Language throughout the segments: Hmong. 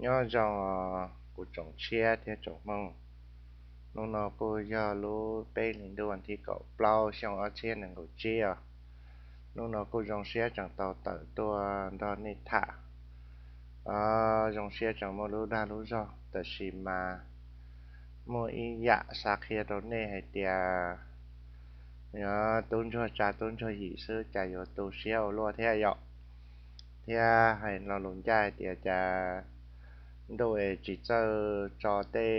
Nyob zoo kuv tsoom tshiab thiab tsoom Hmoob. Hnub no kuj yog lub peb hlis ntuj thib kaum plaub xyoo ob txhiab nees nkaum tsib os. Hnub no kuj zoo siab tseem tau tawm tuaj nrog nej tham. Zoo siab tseem muaj lub dag lub zog, tab sis mas muaj ib yam xav qhia rau nej hais tias tub ntsuag tsa tub ntsuag yim xwb cas yuav tu siab ua luaj thiab yom. Thiab hais lo lus ncaj hais tias cas ntuj es tsis txawj tso tej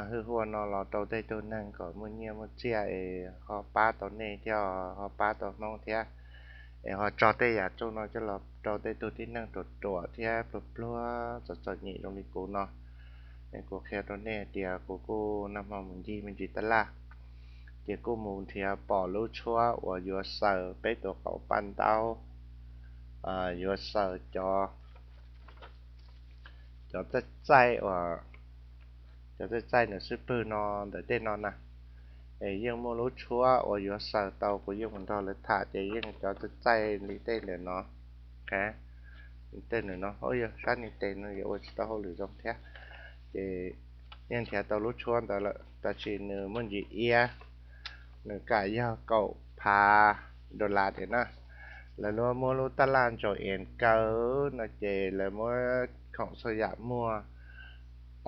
hwj huaj no los rau tej tug neeg kom muaj nyiaj muaj txiaj es ho pab tau nej thiab ho pab tau Hmoob thiab, es ho tso tej yam txuj no coj los rau tej tug tib neeg ruam ruam thiab pluag pluag txom txom nyem zoo li kuv no. Es kuv qhia rau nej hais tias kuv kuj nag hmo mus ncig me ntsis tab laj, ces kuj mus nrhiav pom lub tshuab uas yuav xaws peb tus qauv paj ntaub, yuav xaws cov, cov txaij txaij uas, cov txaij txaij nws xwb pwg no ntawm tej no na. Es yeej muaj lub tshuab uas yuav xaws tau, kuv yeej mus nrog lawv tham ces yeej cov txaij txaij li tej ntawm no, tej ntawm no, yog sab ni tes no yuav ua tsis tau hauj lwm zoo thiab. Ces yeej nrhiav tau lub tshuab ntawd lawm, tab sis nws muaj ntsis iab, nws kam yog kaum phav dollar tiag na. Lawv muab lub taj laj ntsaum es kaw no ces lawv muab khoom txhua yam muag,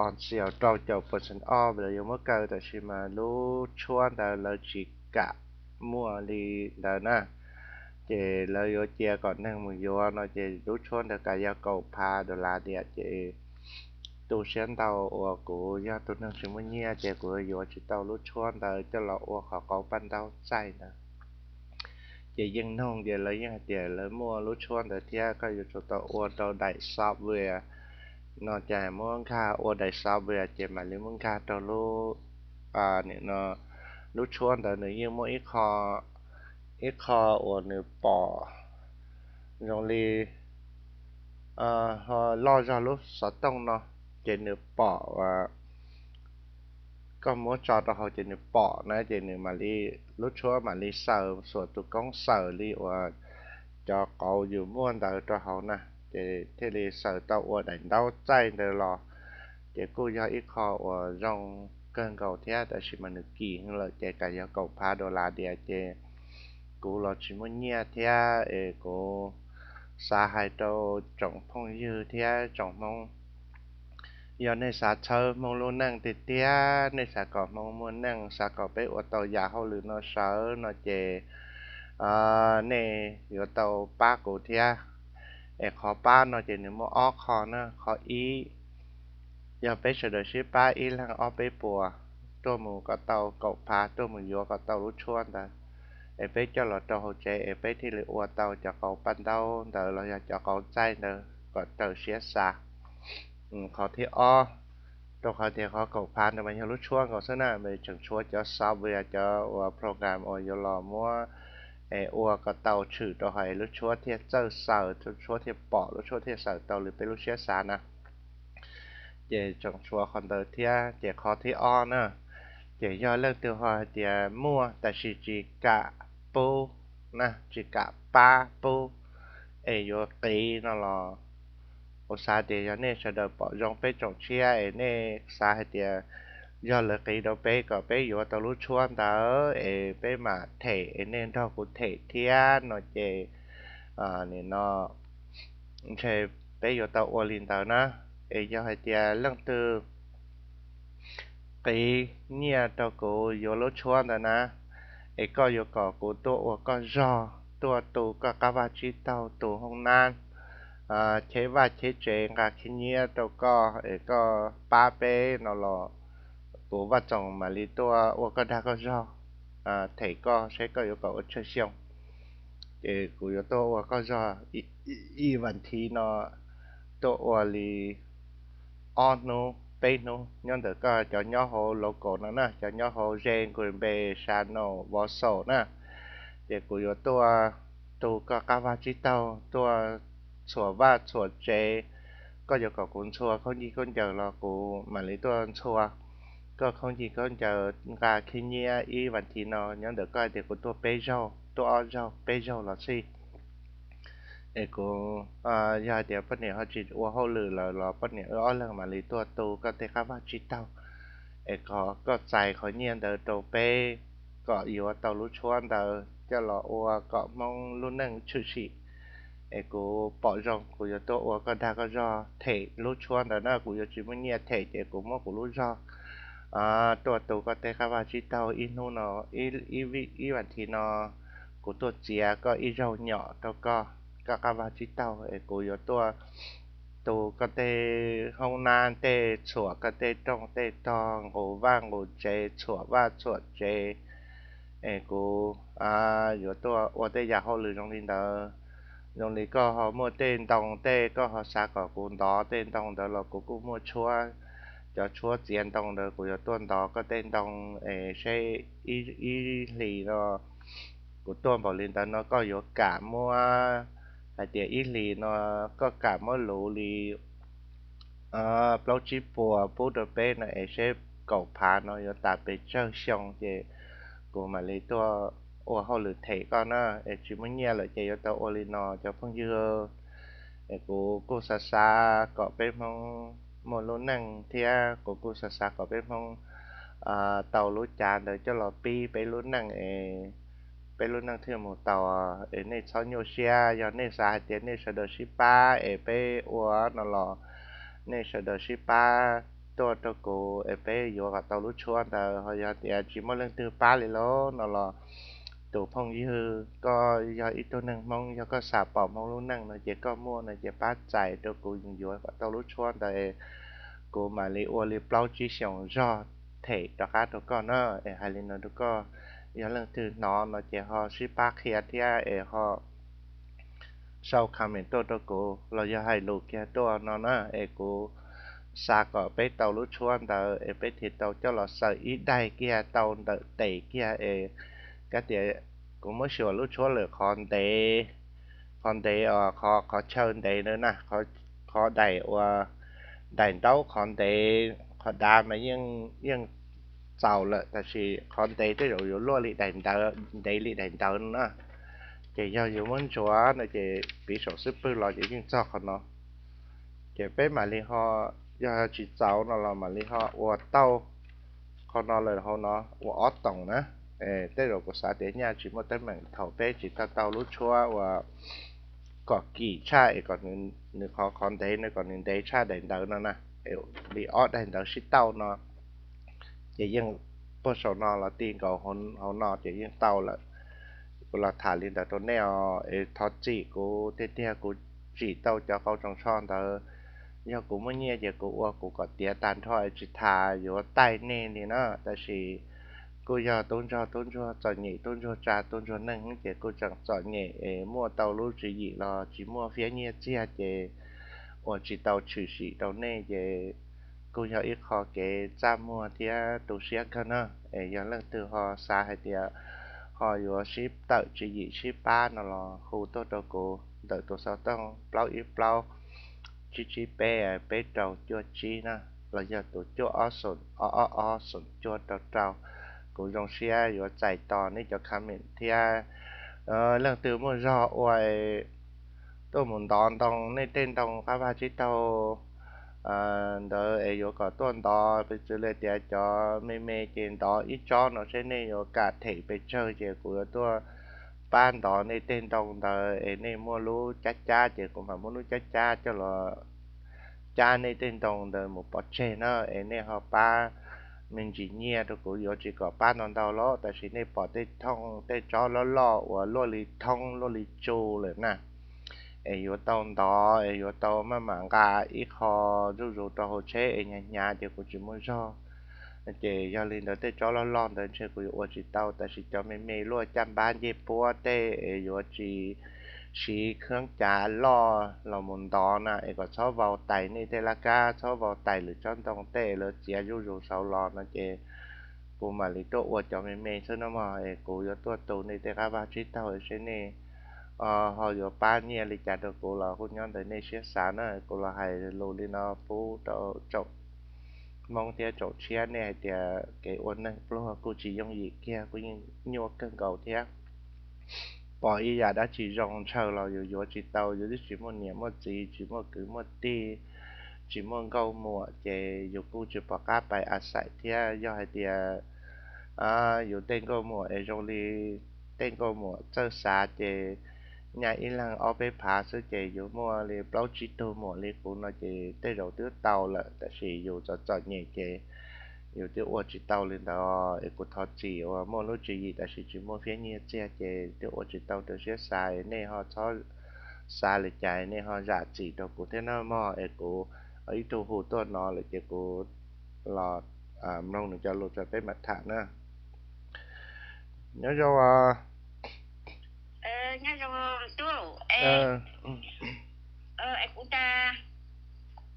o xi rau caum percent off lawv yuav muab kaw, tab sis mas lub tshuab ntawd lawv tsis kam muag li ntawd na. Ces lawv yuav cia kom neeg mus yuav no ces lub tshuab ntawd kam yog kaum phav dollar tiag. Ces tu siab ntau uas kuv yog tus neeg tsis muaj nyiaj ces kuv yuav tsis tau lub tshuab ntawd coj los ua qhov qauv paj ntaub txaij ntawd. Ces yeej noog ces lawv yeej hais tias lawv muaj lub tshuab ntawd thiab, koj yuav tsum tau ua rau daim software no, ces muab nkag ua daim software ces mam li muab nkag rau lub, no, lub tshuab ntawd nws yeej muaj ib qho, ib qho uas nws pom zoo li ho loj zog lub xov tooj no, ces nws pom, koj muab tso rau hauv ces nws pom na, ces nws mam li, lub tshuab mam li xaws xuas tus koob xaws li uas cov qauv yus muaj ntawd rau hauv na, ces thiaj li xaws tau ua daim ntaub txaij ntawd los. Ces kuj yog ib qho uas zoo kawg nkaus thiab, tab sis mas nws kim lawm ces kam yog kaum phav dollar tiag. Ces kuv los tsis muaj nyiaj thiab es kuv xav hais rau tsoom phooj ywg thiab tsoom Hmoob, yog nej xav txhawb Hmoob lub neej tiag tiag, nej xav kom Hmoob muaj neej, xav kom peb ua tau yam hauj lwm no sawv no ces nej yuav tau pab kuv thiab. Es qhov pab no ces nws muaj ob qho na. Qhov ib, yog peb sawv daws sib pab ib leeg ob peb puas tuaj mus kom tau kaum phav, tuaj mus yuav kom tau lub tshuab ntawd, es peb coj los rau hauv tsev es peb thiaj li ua tau cov qauv paj ntaub ntawd los yog cov qauv txaij ntawd kom raws siab xav. Qhov thib ob, rau qhov tias qhov kaum phav ntawd mas yog lub tshuab nkaus xwb na, tseem tshuav cov software, cov uas program uas yuav los muab es ua kom tau tshwm rau hauv lub tshuab thiaj txawj xaws, lub tshuab thiaj pom, lub tshuab thiaj xaws tau li peb lub siab xav na. Ces tseem tshuav qhov ntawd thiab. Ces qhov thib ob na, ces yog leej twg ho hais tias muaj tab sis tsis kam pub na, tsis kam pab pub es yuav qiv no los, kuv xav tias yog nej sawv daws pom zoo peb tsoom tshiab es nej xav hais tias yog lawv qiv rau peb kom peb yuav tau lub tshuab ntawd es peb mam them es nej nrog kuv them thiab no ces nim no ntshe peb yuav tau ua li ntawd na. Es yog hais tias leej twg qiv nyiaj rau kuv yuav lub tshuab ntawd na, es koj yuav kom kuv tuaj ua koj zog, tuaj tu koj qab vaj tsib taug, tu hoob nab, cheb vaj cheb tsev, nqa khib nyiab rau koj es koj pab peb no los kuv Vaj Txoos mam li tuaj ua koj dag koj zog, them koj seb koj yuav kom ua tsawg xyoo. Ces kuv yuav tuaj ua koj zog ib vas thiv no, tuaj ua li ob hnub peb hnub nyob ntawm koj cov nyob hauv local no na, cov nyob hauv ze Green Bay, Sano, Wausau na. Ces kuv yuav tuaj tu koj qab vaj tsib taug, tuaj txhuam vaj txhuam tsev. Koj yuav kom kuv ntxhua khaub ncaws khaub ncaws los kuv mam li tuaj ntxhua koj khaub ncaws khaub ncaws, nqa khib nyiab ib vas thiv no nyob ntawm koj hais tias kuv tuaj peb zaug, tuaj ob zaug peb zaug los xij. Es kuv, yog hais tias poj niam ho tsis ua hauj lwm lawm los poj niam wb ob leeg mam li tuaj tu koj tej qab vaj tsib taug, es kom koj txais qhov nyiaj ntawd rau peb, kom yuav tau lub tshuab ntawd coj los ua kom Hmoob lub neej tshwm sim. Es kuv pom zoo kuv yuav tuaj ua koj dag koj zog them lub tshuab ntawd na, kuv yuav tsis muaj nyiaj them ces kuv muab kuv lub zog tuaj tu koj tej qab vaj tsib taug ib hnub no, ib vas thiv no kuv tuaj txiav koj ib zaug nyom rau koj, koj qab vaj tsib taug es kuv yuav tuaj tu koj tej hoob nab tej, txhuam koj tej rooj tej tog, nqus vaj nqus tsev, txhuam vaj txhuam tsev. Es kuv yuav tuaj ua tej yam hauj lwm zoo li ntawd. Zoo li koj ho muaj tej ntoo tej, koj ho xav kom kuv ntov tej ntoo ntawd los kuv kuj muaj tshuab, cov tshuab txiav ntoo ntawd kuv yuav tuaj ntov koj tej ntoo. Es seb ib hlis no kuv tuaj npaum li ntawd no koj yuav kam muab, hais tias ib hlis no koj kam muab luv li plaub tsib puas pub rau peb no es seb kaum phav no yuav tas pes tsawg xyoo ces kuv mam li tuaj ua hauj lwm them koj na. Es tsis muaj nyiaj lawm ces yuav tau ua li no cov phooj ywg. Es kuv kuj xav xav kom peb Hmoob muaj lub neej thiab kuv kuj xav xav kom peb Hmoob tau lub cav ntawd coj los pib peb lub neej es peb lub neej thiaj mus tau. Es nej txhob nyuaj siab, yog nej xav hais tias nej sawv daws sib pab es peb ua no los nej sawv daws sib pab tuaj rau kuv es peb yuav kom tau lub tshuab ntawd. Ho yog tias tsis muaj leej twg pab li lauj no los tus phooj ywg, koj yog ib tug neeg Hmoob, yog koj xav pom Hmoob lub neej no ces koj muaj no ces pab txais rau kuv yuav kom tau lub tshuab ntawd, kuv mam li ua li plaub tsib xyoos zog them rov qab rau koj na. Es hais li no rau koj, yog leej twg hnov no ces ho sib pab qhia thiab es ho sau comment tuaj rau kuv los yog hais lus kiag tuaj no na es kuv xav kom peb tau lub tshuab ntawd es peb thiaj tau coj los xaws ib daig kiag tau ntawm tes kiag es kav tias kuv muab xyuas lub tshuab lawm qhov ntev, qhov ntev os, qhov chaw ntev na, qhov daim ua daim ntaub qhov ntev, qhov dav mas yeej txaus lawm tab sis qhov ntev tej zaum yuav luaj li daim ntawv, ntev li daim ntawv no na. Ces yog yus muab ntsuav no ces piv saum xub pwg los ces yeej txog qhov no. Ces peb mam li ho, yog tsis txaus no los mam li ho ua tau qhov no lawm hauv no ua ob toom na. Tej zaum kuv xav tias nyaj tsis muaj teeb meem thaum peb tsis tau tau lub tshuab uas kom kim tshaj es kom nws qhov qhov ntev no kom nws ntev tshaj daim ntawv no na, li ob daim ntawv sib tauj no. Ces yeej puag saum no los ti nkaus hauv no ces yeej tau lawm. Kuv los tham li ntawd rau nej os, es thov txim kuv tiag tiag kuv tsim tau cov qauv tsoos tsho ntawd. Yog kuv muaj nyiaj ces kuv ua kuv kom tiav tag nrho es tsis tas yuav taij nej li na, tab sis kuj yog tub ntsuag tub ntsuag txom nyem, tub ntsuag tsa tub ntsuag neeg ces kuj tseem txom nyem es muaj tau lub tswv yim los tsis muaj fiab nyiaj txiag ces ua tsis tau tshwm sim rau nej ces kuj yog ib qho kev txaj muag thiab tu siab kawg na. Es yog leej twg ho xav hais tias ho yuav sib tawm tswv yim sib pab no los hu tuaj rau kuv ntawm tus xov tooj plaub ib plaub tsib tsib peb peb rau cuaj tsib na, los yog tus cuaj ob xoom ob ob ob xoom cuaj rau rau. Kuv zoo siab yuav txais tos nej cov comment thiab. Leej twg muaj zog ua tuaj mus ntov ntoo, nej tej ntoo qab vaj tsib taug ntawd es yuav kom tuaj ntov, piv txwv li tias cov me me ces ntov ib tsob no seb nej yuav kam them pes tsawg ces kuv yuav tuaj pab ntov nej tej ntoo ntawd es nej muaj lub cab cab ces kuv mam muab lub cab cab coj los cab nej tej ntoo ntawd mus pov tseg na, es nej ho pab me ntsis nyiaj rau kuv, yuav tsis kom pab ntau ntau los tab sis nej pom tej thooj tej tsob loj loj uas luaj li thoob luaj li tsu lawm na, es yuav tau ntov es yuav tau maj mam nqa ib qho zuj zus rau hauv tsheb es hnyav hnyav ces kuv tsis muaj zog. Ces yog li ntawd tej tsob loj loj ntawd ntshe kuv yuav ua tsis tau, tab sis cov me me luaj caj npab ncej puab tej es yuav tsis siv khab cav loj los mus ntov na, es kom txhob vau tais nej tej laj kab, txhob vau tais lwm tsob ntoo tej lawv txiav zuj zus saud los no ces kuv mam li tuaj ua cov me me xwb no mog. Es kuv yuav tuaj tu nej tej qab vaj tsib taug seb nej ho yuav pab nyiaj li cas rau kuv los kuj nyob ntawm nej siab xav na. Kuv los hais lus li no pub rau tsoom Hmoob thiab tsoom tshiab, nej hais tias kev ua neeg pluag kuj tsis yooj yim kiag, kuj yeej nyuaj kawg nkaus thiab. pom ib yam dab tsi zoo ntshaw los yus yuav tsis tau, yus twb tsis muaj niam muaj txiv, tsis muaj kwv muaj tij, tsis muaj nkauj muam, ces yus kuj tsis pom qab pais a xais thiab. Yog hais tias yus tej nkauj muam es zoo li tej nkauj muam txawj xav ces nyaj ib leeg ob peb phav xwb ces yus muaj li plaub tsib tug muam li kuv no ces tej zaum twb tau lawm, tab sis yus txom txom nyem ces yus twb ua tsis tau li ntawd es kuv thov txim uas muaj lub tswv yim tab sis tsis muaj fiab nyiaj txiag ces twb ua tsis tau rau siab xav. Nej ho txhob xav li cas, nej ho zam txim rau kuv thiab nawb mog. Es kuv ib tug hu tuaj no lawm ces kuv los mloog nws cov lus rau peb mam tham na. Nyob zoo os. Nyob zoo tub. Es kuv tas,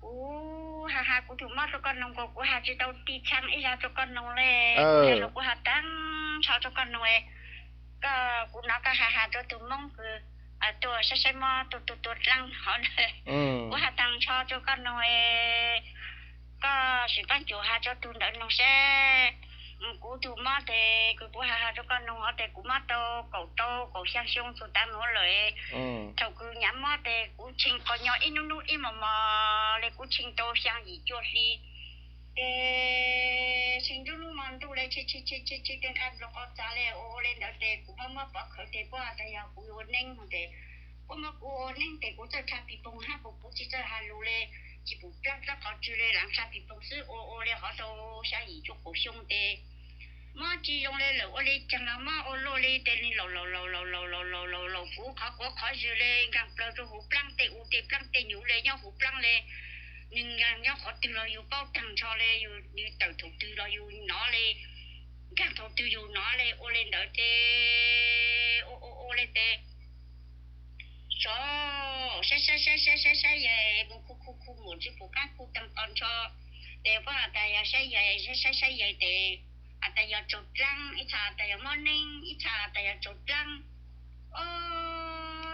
kuv has has kuv tus mob rau koj noog, kuv has tsis tau ti txhee ib zag rau koj noog li. Kuv has tag nrho rau koj noog. Koj, kuv hnov koj has has rau tus Hmoob kws tuaj saib saib mob, tuaj tuaj tuaj dlaab hov na. Kuv has tag nrho rau koj noog, koj sim paab cuam has rau tus ntawd noog seb. Kuv tus mob tes kws kuv has has rau koj noog hov tes kuv mob tau kaum rau kaum xyaa xyoo txug tav nuav lawm. Thaum kws nyav mob tes kuv tshee qhov nyo ib nub nub ib mos mos le, kuv tshee tau xyaa yim cuaj hli. Tes tshee nruab nub mo ntuj le, tshee tshee tshee tshee tshee tes nqaj nploos qau txav le, ua ua le ntawd tes kuv mob mob pov khawv tes puab has tas yog kuv yuav ua neeb no tes, puab muab kuv ua neeb tes kuv txawj dlha pis poog hab, kuv kuv tsis txawj has lus le, tsis pum dlaab dlaab qhov tsw le, laav dlha pis poog xwb, ua ua le qhov tau xyaa yim cuaj kaum xyoo tes mob tsis zoo le lawm, ua le caag los mob ua luaj le tes nws laum laum laum laum laum laum laum laum kuv qhov quav qhov zwg le, nkaag plawg rua huv plaab tej u tej plaab tej nyuv le, nyob huv plaab le, nws nkaag nyob qhov twg los yus paub taag nrho le, yus tawm thaum twg los yus nov le, nkaag thaum twg yus nov le, ua le ntawd tes ua ua ua le tes sov saib saib saib saib saib saib yais mus khu khu khu mus tsis pum qaab khu taag qos nrho. Tes puab has tas yog saib yais saib saib yais tes has tas yog tsaug dlaab, ib txha has tas yog mob neeb, ib txha has tas yog tsaug dlaab.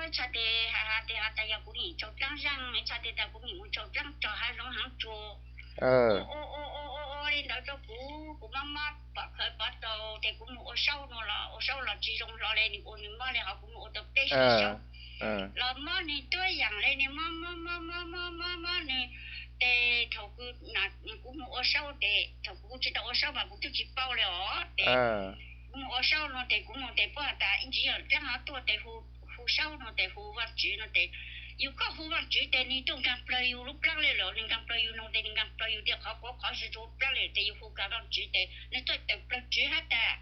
Ib txha tes has has tes has tas yog kuv nyiam tsaug dlaab zaaj, ib txha tes tas kuv nyiam mus tsaug dlaab rog hav zoov haav tsuag. Ua ua ua ua ua li ntawd rau kuv, kuv mob mob pov khawv pov taus tes kuv mus ua saub no los ua saub los tsis zoo hlo le, nws ua nws mob le hov kuv mus ua tau peb sib saub los mob nws tuab yaam le, nws mob mob mob mob mob mob mob nws. Tes thaum kuv mus ua saub tes thaum kuv tsis tau ua saub mas kuv twb tsis paub le os tes kuv mus ua saub no tes kuv mus tes puab has tas ib ntsis yog dlaab hov tuaj tes hu saub no tes hu Vaajtswv no tes, yus koj hu Vaajtswv tes nws tuaj nkaag plawg yus lub plaab le lawm, nws nkaag plawg yus no tes nws nkaag plawg yus tias qhov quav qhov zwg rua lub plaab le tes yus hu kag Vaajtswv tes nws tuaj tawm plawg tswv hab tas.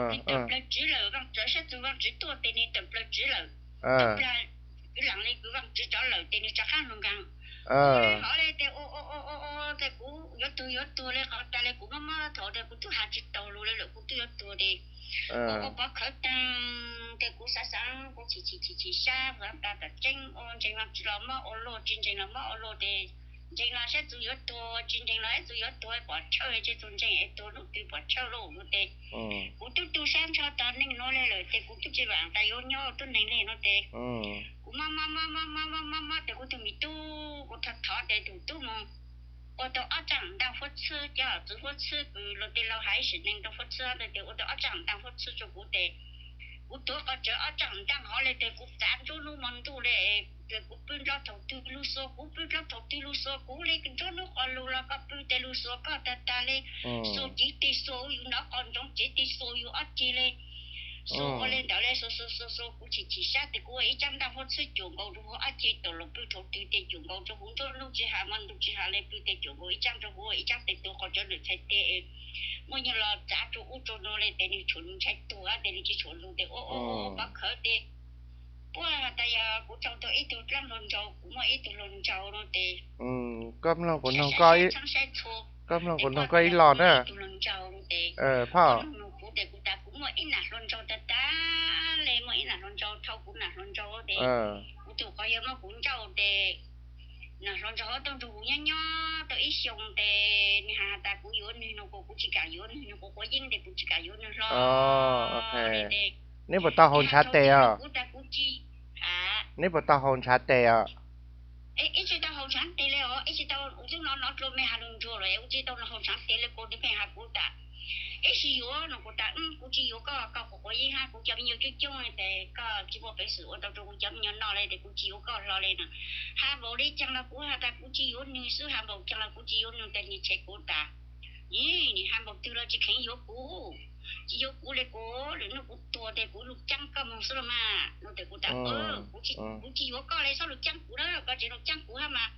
Nws tawm plawg tswv lawm, Vaajtswv saib txug Vaajtswv tuaj tes nws tawm plawg tswv lawm. Tawm plawg kwv laam le kwv Vaajtswv cov lawm tes nws rov qaab lug nkaag. Ua le hov le tes ua ua ua ua tes kuv yuav tuag yuav tuag le qhov tas le kuv mob mob thaum tes kuv twb has tsis taus lus le lawm kuv twb yuav tuag tes ua ua pov khawv taag tes kuv xav xav kuv chim chim chim chim sab vwm tas tom tseeb ua ntseeg Vaajtswv los mob ua luaj, tsis ntseeg los mob ua luaj tes ntseeg los saib txug yuav tuag, tsis ntseeg los saib txug yuav tuag, pom tshawj tsis txug ntseeg es tuag hnub twg pom tshawj lauj no tes kuv twb tu sab nrho tas neej nuav le lawm tes kuv twb tsis vaam tas yuav nyob tub neeg le no tes kuv mob mob mob mob mob mob mob tes kuv tus me tub, kuv thov thov tes tus tub mus ua tau ob tsaaj ntaaj huab txhwb, cov txwv huab txhwb kws luag tej laug hais sim neeg rau huab txhwb tes ua tau ob tsaaj ntaaj huab txhwb rau kuv tes kuv tuav qhov tsawv ob tsaaj ntaaj hov le tes kuv txav nruab nub mo ntuj le, kuv pw nrov thaum twg lug xuas, kuv pw nrov thaum twg lug xuas kuv le, nruab nub qos lug los koj pw tes lug xuas koj tag tag le, xuas cev tes xuas yus nov qos ntsoov cev tes xuas yus ob ceg le. Xuas ua le ntawd le xuas xuas xuas xuas kuv chim chim sab tes kuv ua ib tsaaj ntaaj huab txhwb cuam nkaus rau huv ob ceg tawm los pw thaum twg tes cuam nkaus rau huv nruab nub tsis has mo ntuj tsis has le pw tes cuam nkaus ib tsaaj rau huv ib tsaaj tes tuav qhov tsawv lwm txhais tes muaj nyuag los txav rau ub rau no le tes nws tshuav nws ntshai tuag tes nws tsis tshuav lug tes ua ua ua pov khawv tes puab has tas yog kuv raug tau ib tug dlaab hluas nraug, kuv muaj ib tug hluas nraug no tes koj mloog kuv noog koj, koj mloog kuv noog koj ib los na. Tes phauj, kuv tas kuv muaj ib nam hluas nraug tag tag le, muaj ib nam hluas nraug dhau kuv nam hluas nraug tes kuv tus qhov yawg muab kuv nrauj tes nam hluas nraug tuaj nrug kuv nyob nyob tau ib xyoo tes nws has tas kuv yuav nwg no kuv tsis kam yuav nwg no, kuv quav yeeb tes kuv tsis kam yuav nwg hlo. Neb puas tau haus ntshav tes os? Kuv tas kuv tsis, neb puas tau haus ntshav tes os? Ib tsis tau haus ntshav tes le os, ib tsis tau, kuv twb no no dlua me has lug nruag lawm, kuv tsis tau haus ntshav tes le, kuv nws pheej has kuv tas Ib sim yuav no kuv tas, kuv tsis yuav koj, koj quav quav yeeb hab kuv cov me nyuam coob coob li tes koj tsis muaj peev xwm ua tau rau kuv cov me nyuam noj li tes kuv tsis yuav koj hlo li no. Has npaum li caag los kuv has tas kuv tsis yuav nwg xwb, has npaum caag los kuv tsis yuav nwg tes nwg tshev kuv tas. Nim has npaum twg los tsis kheev yuav kuv, tsis yuav kuv li kuv lwm nub kuv tuag tes kuv lug caab koj moog xwb los mas no tes kuv tas, kuv tsis yuav koj li, txhob lug caab kuv na, koj tseem lug caab kuv hab mas.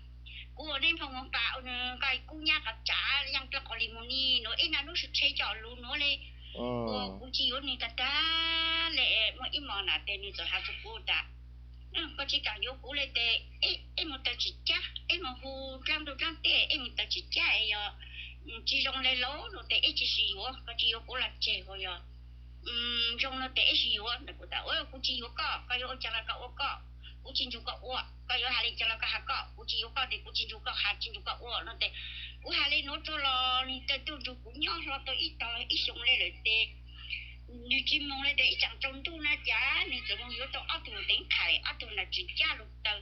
Kuv ua neb nphoo moog pas ua nwg nqaij kub nyab qhov tsav yeej dlawb qhov li mus ni no ib naj nub sib tshev cov lug nuav li. Ua kuv tsis yuav nwg tag tag li. Muaj ib mos na tes nwg txawm has rua kuv tas, koj tsis kaam yuav kuv li tes ib mus taw tsim cab, ib mus hu dlaab ntuj dlaab teb, ib mus taw tsim cab es yog tsis zoo li lauj no tes ib tsis sim yuav, koj tsis yuav kuv los tseg, ho yog zoo no tes ib sim yuav. Kuv tas, kuv tsis yuav koj, koj yuav ua caag los koj ua koj, kuv tsis nrug koj ua, koj yuav has li caag los koj has koj, kuv tsis yuav koj tes kuv tsis nrug koj has, tsis nrug koj ua no tes kuv has li nuav rua los nwg tawm tuaj nrug kuv nyob hlo tau ib tog ib xyoo li lawm tes nwg tsis moog li tes ib tsaam tsaus ntuj na cas nwg txawm moog yuav tau ob tug teev qhais, ob tug nam tsim cab lug taw.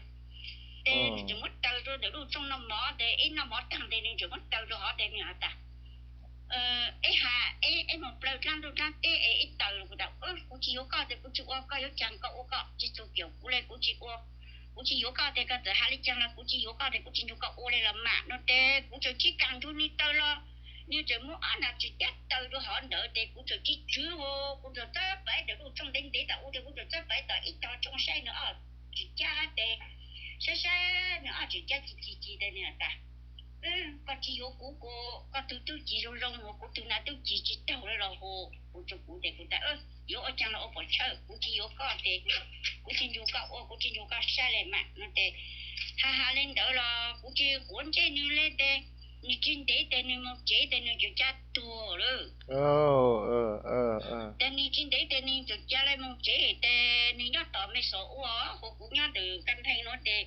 Tes nwg txawm muab taw rua ntawm lub rooj noj mov tes ib noj mov taag tes nwg txawm muab taw rua hov tes nwg has tas, ib has ib mus plaws dlaab ntuj dlaab teb es ib taw. Kuv tas, kuv tsis yuav koj tes kuv tsis ua, koj yuav caag koj ua koj, tsis txug kiam kuv li, kuv tsis ua. Kuv tsis yuav koj tes koj txawm has li caag los kuv tsis yuav koj tes kuv tsis nrug koj ua li los mas no tes kuv txawm tsis kaam nrug nwg taw los nwg txawm muab ob nam tsim cab taw rua hov ntawd tes kuv txawm tsis tswv, kuv txawm txawb pais ntawm lub rooj ntev ntev tas u tes kuv txawm txawb pais tom ib tog tsoo saib nwg ob tsim cab tes saib saib nwg ob tsim cab ci ci ci tes nwg tas, koj tsis yuav kuv, kuv koj tug tub ci zoo zoo, kuv tug nam tub ci tsis taug li los hu. Kuv tsuas kuv tes kuv tas, yuav ua caag los ua pom chawj, kuv tsis yuav koj tes kuv tsis nrug koj ua, kuv tsis nrug koj saib li mas no tes has has li ntawd los kuv tsis quav ntsej nwg li tes nwg tsis ntev tes nwg moog tsev tes nwg txawm cab tuag lawm. Tes nwg tsis ntev tes nwg txawm ca le moog tsev tes nwg nyob tom Mexos ua, hu kuv nyob ntawm Ka Pheej no tes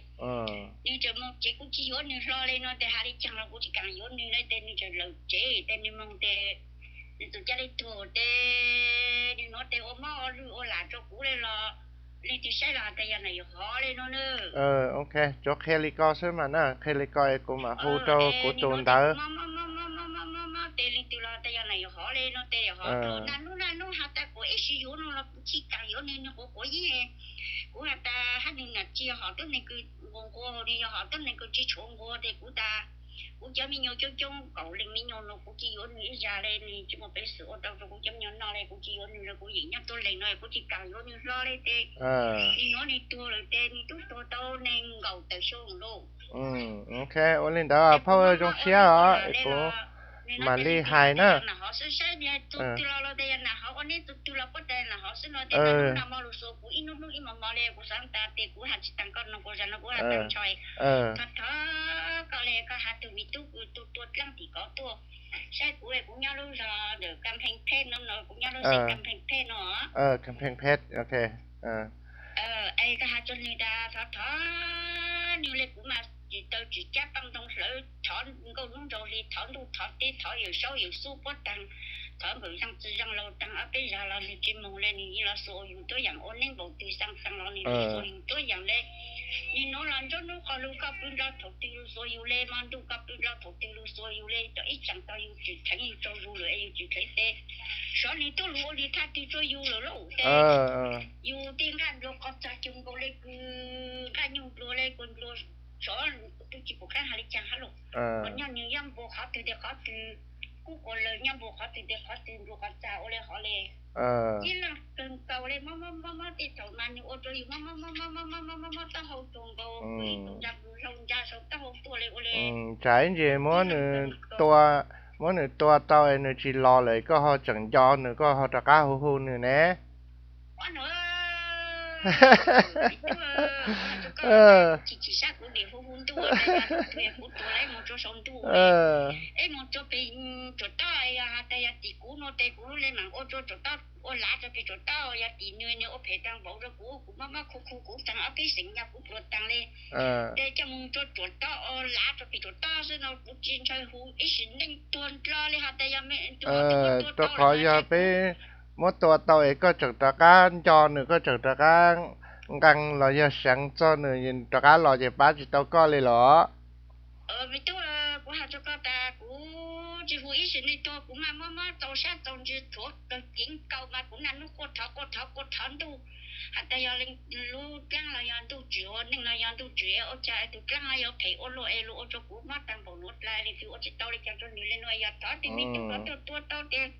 nwg txawm moog tsev, kuv tsis yuav nwg hlo li no tes has li caag los kuv tsis kaam yuav nwg li tes nwg txawm lawm tsev tes nwg moog tes nwg txawm ca le tuag tes nwg nuav tes ua mob ua lwj ua lam rua kuv li los leej twg saib los has tas yog nam yog hov li no na. Ok, tsuas qhia li ko xwb mas na, qhia li ko es kuv mam hu rau kuv tus ntawd. Mob mob mob mob mob mob mob tes leej twg los tas yog nam yog hov li no tes yog hov rua naj nub naj nub has tas kuv ib sim yuav no los kuv tsis kaam yuav nwg, nwg quav quav yeeb. Kuv has tas hab nwg nam tsis yog hom tuab neeg kws nquag nquag, nwg yog hom tuab neeg kws tsis tshuav nquag tes kuv tas kuv cov me nyuam coob coob kaum leej me nyuam no kuv tsis yuav nwg ib zag li, nwg tsis muaj peev xwm ua tau rau kuv cov me nyuam noj li, kuv tsis yuav nwg li, kuv yeem nyob tuab leeg no kuv tsis kaam yuav nwg hlo li tes nwg nuav nwg tuag lawm tes nwg tub tuag tau nees nkaum tawm xyoo lauj. Ok, ua li ntawd phauj zoo siab os, kuv mam li hais na. Nam hov xwb saib tus twg los los tes yog nam hov ua neb tus twg los puab tas nam hov xwb no tes nam hov lug xuas kuv ib hnub hnub ib mos mos li kuv xav tas tes kuv has tsis taag koj no kuv zag no kuv has taag ntsho. Thov thov koj li koj has tug me tub kws tu tua dlaab tim kov tuaj saib kuv, kuv nyob lub zog ntawm Ka Pheej Phet no, kuv nyob lub xeev Ka Pheej Phet no. Ka Pheej Phet, ok. Es koj has rua nwg tas thov thov nwg li kuv mas tsis taw tsis cab paaj ntoo hlawv thov nkauj nub nraug hli thov ntuj thov teb thov yawm saub yawm xub puab taag, thov npawm zaaj txiv zaaj laug taag ob peb zag los nwg tsis moog li, nwg yeej los xuas yug tuab yaam ua neeb npaum twg xaa taag los nwg xuas yug tuab yaam li. Nwg nuav los nruab nub qog lug koj pw nrug thaum twg lug xuas yug li, mo ntuj koj pw nrug thaum twg lug xuas yug li, cov ib tsaam tog yug tsis theev yug tsaug zug lawm es yug tsis theev tes sov nwg tub lug ua nwg thaj twg rua yug lawm lauj tes yug tej nqaj nplua qhov txag cuag nkaus le kws nqaj nyuj nplua le kws nplua sov, kuv tub tsis pum qab has li caag hab lauj. Nyob nwg nyob npua qhov twg tes qhov twg, kub quas lawm nyob npua qhov twg tes qhov twg nplua qhov txag ua le hov le. Ib leeg kawg nkaus le mob mob mob mob tej thaum mas nwg ua rua yug mob mob mob mob mob mob mob mob taub hau tuag nkaus, ib tug nra pw hlau nra sau taub hau tuag le ua le. Tsam ib ntsis muab nwg tua, muab nwg tua tau es nwg tsis los lawm koj ho tseem nco nwg koj ho rov qab hu hu nwg ne. Tsis tsis sab kuv nim hu hu ntuj, kuv tua ib mus rua saum ntuj, ib mus rua pem tsuam taub, yog has tas yog tim kuv no tes kuv lub le maam ua rua tsuam taub ua lav rua pem tsuam taub, yog tim nwg nwg ua phem taag npaum rua kuv, kuv mob mob khu khu kuv taag ob peb xeem nyaj kuv pluas taag le. Tes coj mus rua tsuam taub ua lav rua pem tsuam taub xwb no kuv tsis ntshaw hu ib sim neej tuag nrho li has tas yog me rua qhov yog peb muab tua tau es koj tseem rov qab nco nws, koj tseem rov qab nqee los yog seev txog nws rov qab los ces pab tsis tau koj li los? Me tub, kuv has rua koj tas kuv tsi hu ib sim neej tuag, kuv mas muab mob txaus sab txaus ntsws thuav kawg kiv nkaus mas kuv naj nub quaj thov quaj thov quaj thov ntuj has tas yog lub dlaab los yog ntuj tswv, ua neej los yog ntuj tswv, ua cas tus dlaab no yuav phem ua luaj es luag ua rua kuv mob taag npaum nuav dlawg, leej twg ua tsi tau le caag rua nwg le nuav, yog thov tus me tub no tuaj tua tau tes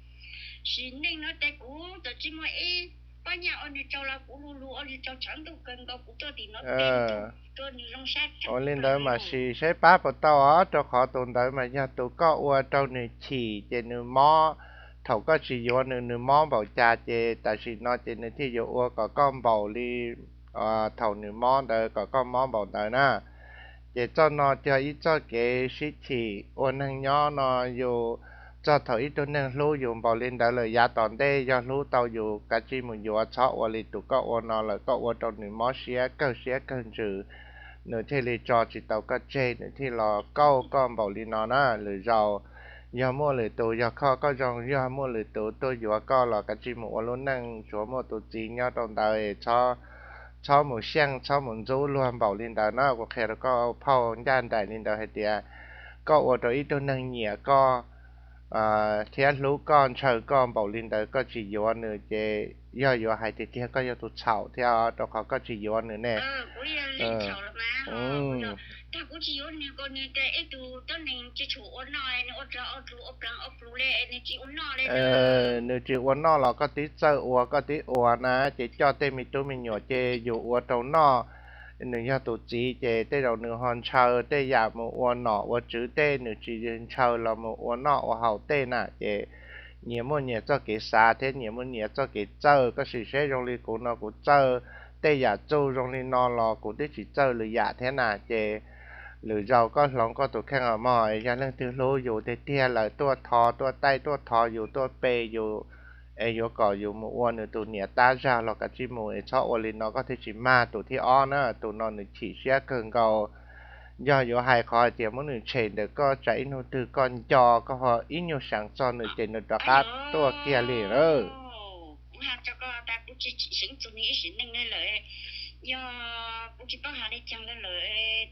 sim neej no tes kuv txawm tsi muaj ib pob nyaj ua nwg tsaug los kuv lug lug ua nwg tsaug tshav ntuj kawg nkaus, kuv tuaj tim nuav tes rua nwg zoo sab. Ua le ntawd mas sim saib pab puas tau os, rua qhov tus ntawd mas yog tus koj ua rau nwg chim ces nwg mob. Thaum koj tsis yuav nwg, nwg mob npaum cas ces tam sim no ces nwg thiaj yuav ua kom koj npaum li thaum nwg mob ntawd kom koj mob npaum ntawd na. Ces txoj no yog ib txoj kev sib chim ua neeg nyob no, yus txog thaum ib tug neeg hlub yus npaum li ntawd lawm yav tom ntej yog hlub tau yus kav tsij mus yuav, txhob ua li tus koj ua no lawm, koj ua rau nws mob siab kawg siab kawg ntsws, nws thiaj li tso tsis tau koj tseg, nws thiaj los kauj koj npaum li no na. Lwm zaus yog muaj lwm tus, yog koj zoo, yog muaj lwm tus tuaj yuav koj los kav tsij mus ua lub neej, tsuav muaj tus txiv nyob rau ntawd, txhob mus xyeej, txhob mus ntxub luag npaum li ntawd na. Kuv qhia rau koj phauj ncaj nraim li ntawd hais tias koj ua rau ib tug neeg nyiam koj thiab hlub koj, ntshaw koj npaum li ntawd koj tsis yuav nws ces yog yuav hais tiag tiag koj yog tus txhaum thiab, rau qhov koj tsis yuav nws ne. Nws tsis ua noj los koj twb txawj ua, koj twb ua na, ces coj tej me tub me nyuam ces yus ua rau noj. Nws yog tus txiv ces tej zaum nws ho ntshaw tej yam mus ua nom ua tswv tej, nws tsis ntshaw los mus ua noj ua haus tej na. Ces nyias muaj nyias txoj kev xav thiab nyias muaj nyias txoj kev txawj. Koj sim seb zoo li kuv no kuv txawj tej yam txuj zoo li no los kuv twb tsis txawj lwm yam thiab na. Ces lwm zaus koj hloov koj tus kheej os mog, yog leej twg hlub yus tiag tiag lawm tuaj thov tuaj taij tuaj thov yus tuaj pe yus es yuav kom yus mus ua nws tus niam tab zag los kav tsij mus, es txhob ua li no koj thiaj tsis mag tus thib ob na. Tus no nws chim siab kawg nkaus. Yog yuav hais qhov hais tias muab nws tshem ntawm koj tsam ib hnub twg koj nco koj ho ib nyuag seev txog nws ces nws rov qab tuaj kiag li lawm. Kuv has rau koj tas kuv tsis seev txug nws ib sim neej li lawm. Yog kuv tsis paub has li caag li lawm,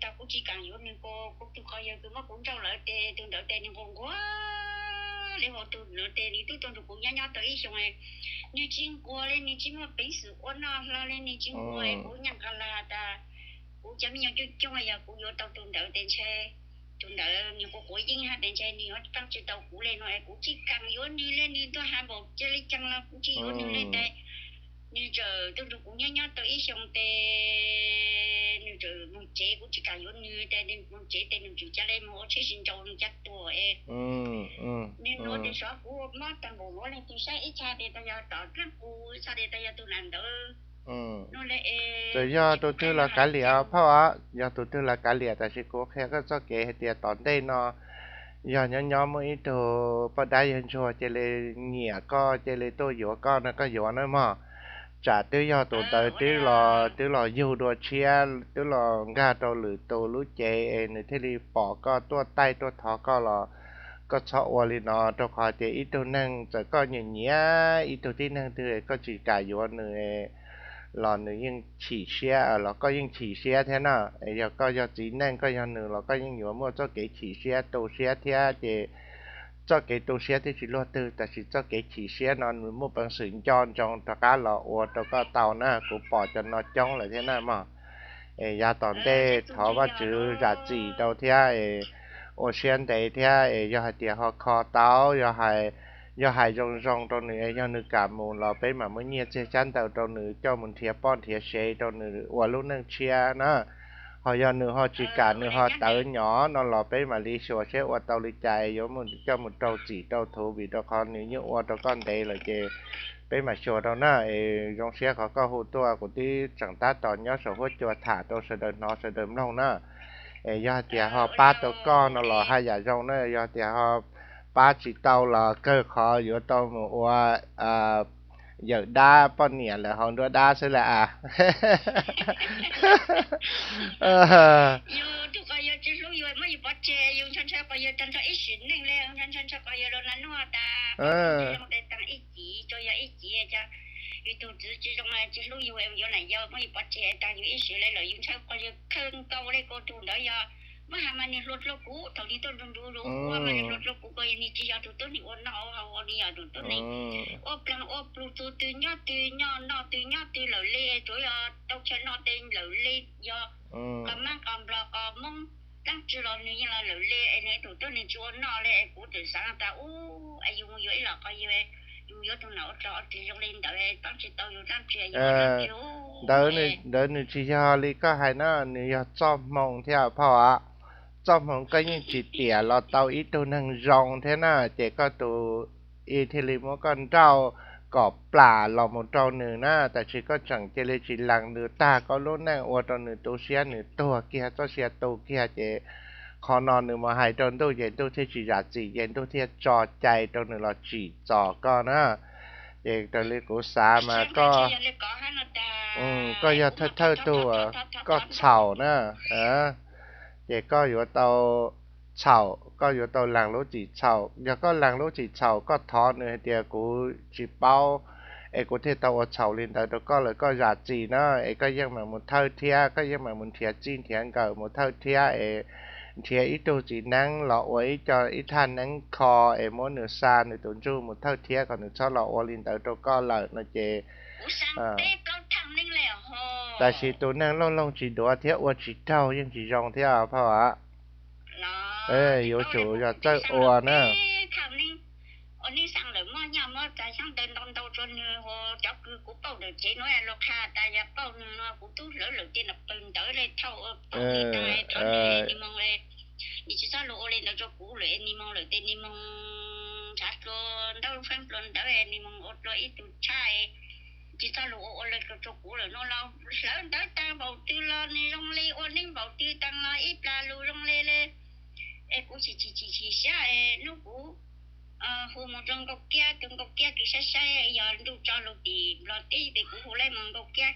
tas kuv tsis kam yuav nws, kuv tug quas yawg kws muab kuv nrauj lawm tes tus ntawd tes nws nquag nquag li hauv tus ntawd tes nws twb tuaj nrug kuv nyob nyob tau ib xyoos. Nws tsis nquag li, nws tsis muaj peev xwm ua noj hlo li, nws tsis nquag, kuv nyaaj qha lawm has tas kuv cov me nyuam coob coob, yog kuv yuav tau tus ntawd tes ntshe tus ntawd nws quav quav yeeb hab tes ntshe nws yuav paab tsi tau kuv le no es kuv tsis kam yuav nws le, nws tuaj has npaum ca li caag los kuv tsis yuav nws le tes nws txawm tuaj nrug kuv nyob nyob tau ib xyoos tes nws txawm moog tsev, kuv tsis kam yuav nws tes nws moog tsev tes nws txawm ca le moog ua tsheb sib nraus nws ca tuag es nws nuav tes xyov kuv mob taag npaum nuav leej twg saib ib txha tes tas yog tom dlaab qus, ib txha tes tas yog tug nam ntawd. Txawm yog tus twg los kav liam phauj os, yog tus twg los kav liam, tab sis kuv qhia koj txoj kev hais tias tom ntej no yog nyob nyob muaj ib tug poj dab yawg ntsuag cia li nyiam koj cia li tuaj yuav koj no koj yuav na mog. Tsam twb yog tus ntawd twb los, twb los yug dua tshiab, twb los nkag rau lwm tus lub cev es nws thiaj li pom koj tuaj taij tuaj thov koj los koj txhob ua li no, rau qhov tias ib tug neeg txawm koj nyiam nyiam ib tug tib neeg twg koj tsis kam yuav nws los nws yeej chim siab los koj yeej chim siab thiab na. Es yog koj yog txiv neej koj yog nws los koj yeej yuav muaj txoj kev chim siab tu siab thiab ces txoj kev tu siab twb tsis luaj twg tab sis txoj kev chim siab no nws muaj peev xwm nco ntsoov rov qab los ua rau koj tau na. Kuv pom cov no coob lawm thiab na mog. Es yav tom ntej thov Vajtswv zam txim rau thiab es ua siab ntev thiab es yog hais tias ho kho tau, yog hais zoo zoo rau nws es yog nws kam mus los peb mam muab nyiaj txiag xyab ntawv rau nws coj mus nrhiav poj nrhiav sev rau nws ua lub neej tshiab na. Ho yog nws ho tsis kam, nws ho tawv nyob no los peb mam li xyuas seb ua tau li cas es yuav coj mus rau txim rau thuv, vim rau qhov nws yeej ua rau koj ntev lawm ces peb mam xyuas rau na. Es zoo siab qhov koj hu tuaj, kuv twb tseem tab tom nyob saum huab cua tham rau sawv daws hnov sawv daws mloog na. Es yog hais tias ho pab tau koj no los haj yam zoo na, yog tias ho pab tsis tau los kawg qhov yuav tau mus ua yawm dab poj niam lawm hauv nruab dab xwb lawm as. Yus tug quas yawg tsis hlub yus, muab yus pov tseg, yus ntshaw ntshaw quas yawg tag nrho ib sim neej li, ntshaw ntshaw quas yawg los na nuj tas zoo li taag ib cim, tsuas yog ib cim, yus tug txiv tsis zoo tsis hlub yus, yuav nam yau muab yus pov tseg taag yus ib sim li lawm, yus ntshaw quas yawg kawg nkaus li, kuv tug ntawd yog Muab has mas nws hluas dua kuv, thaum nws tuaj nrug nrug rau kuv mas nws hluas dua kuv, kuv yog nws tsis yog tus tuab neeg ua noj ua haus, nws yog tus tuab neeg ua plaag ua plug, txug twg nyob twg, nyob noj twg nyob twg lawm le, tsuav yog tau chaw noj tes lawm le, yog qos mab qos nplog qos moob dlaab tsi los nws yeej los lawm le, es nws tus tuab neeg tsis ua noj le. Es kuv txawm xaav tas ub, es yus mus yuav ib los qhov yawg, yus yuav tus nam ua dlog ua dlig zoo li ntawd, paab tsis tau yus dlaab tsi, yus ua dlaab tsi. Ntawd nws tsis yog li koj hais na, nws yog txoj hmoo thiab phauj a. Txoj hmoo koj yeej tsis tiam los tau ib tug neeg zoo thiab na, ces koj tus i thiaj li muab koj nrauj kom plam los mus rau nws na, tab sis koj tseem cia li tsis lees nws tag koj lub neej ua rau nws tu siab, nws tuag kiag txoj sia tu kiag ces qhov no nws mus hais rau ntuj ces ntuj thiaj tsis zam txim ces ntuj thiaj tso cai rau nws los tsim txom koj na. Ces raws li kuv xav mas koj, koj yog thawj thawj tug koj txhaum na. Ces koj yuav tau txhaum, koj yuav tau lees lub txim txhaum. Yog koj lees lub txim txhaum, koj thov nws hais tias kuv tsis paub es kuv thiaj tau ua txhaum li ntawd rau koj lawm, koj zam txim na, es koj yeej mam mus thawj thiab, koj yeej mam mus nrhiav txij nrhiav nkawm mus thawj thiab es nrhiav ib tug txiv neeb los ua ib co ib thaj neeb kho es muab nws xa nws tus ntsuj mus thawj thiab kom nws txhob los ua li ntawd rau koj lawm no ces. Tab sis tus neeg looj looj tsis duav thiab ua tsis raug yeej tsis zoo thiab phauj a. Yuav tsum yog txawj ua na. Ua neeb xaa lawm muab nyaj muab txag xyaab ntawv ntau ntau rua nwg, cov kws kuv pauj ntawm tsev nuav lug qha tas yog pauj nwg no kuv tub hlawv lawm tej no pawg ntawv le thauj ua pauj nwg tag thov nwg le nwg moog le. Nwg tsis txhob lug ua le ntawd rua kuv lawm es nwg moog lawm tes nwg moog nrhav dlua ntaub feeb dlua ntawv es nwg moog ua dlua ib tug tshaj es tsis txhob lug ua ua le rua kuv lawm no los hlawv ntawv taag npaum twg los nwg zoo le ua neeb npaum twg taag los ib plag lug zoo le le. Es kuv tsis tsis tsis tsis siab es nub kuv hu moog rua Nkauj Kiab, tus Nkauj Kiab kws saib saib yog ntuj tso lug tim Nplog teb tes kuv hu laib moog Nkauj Kiab.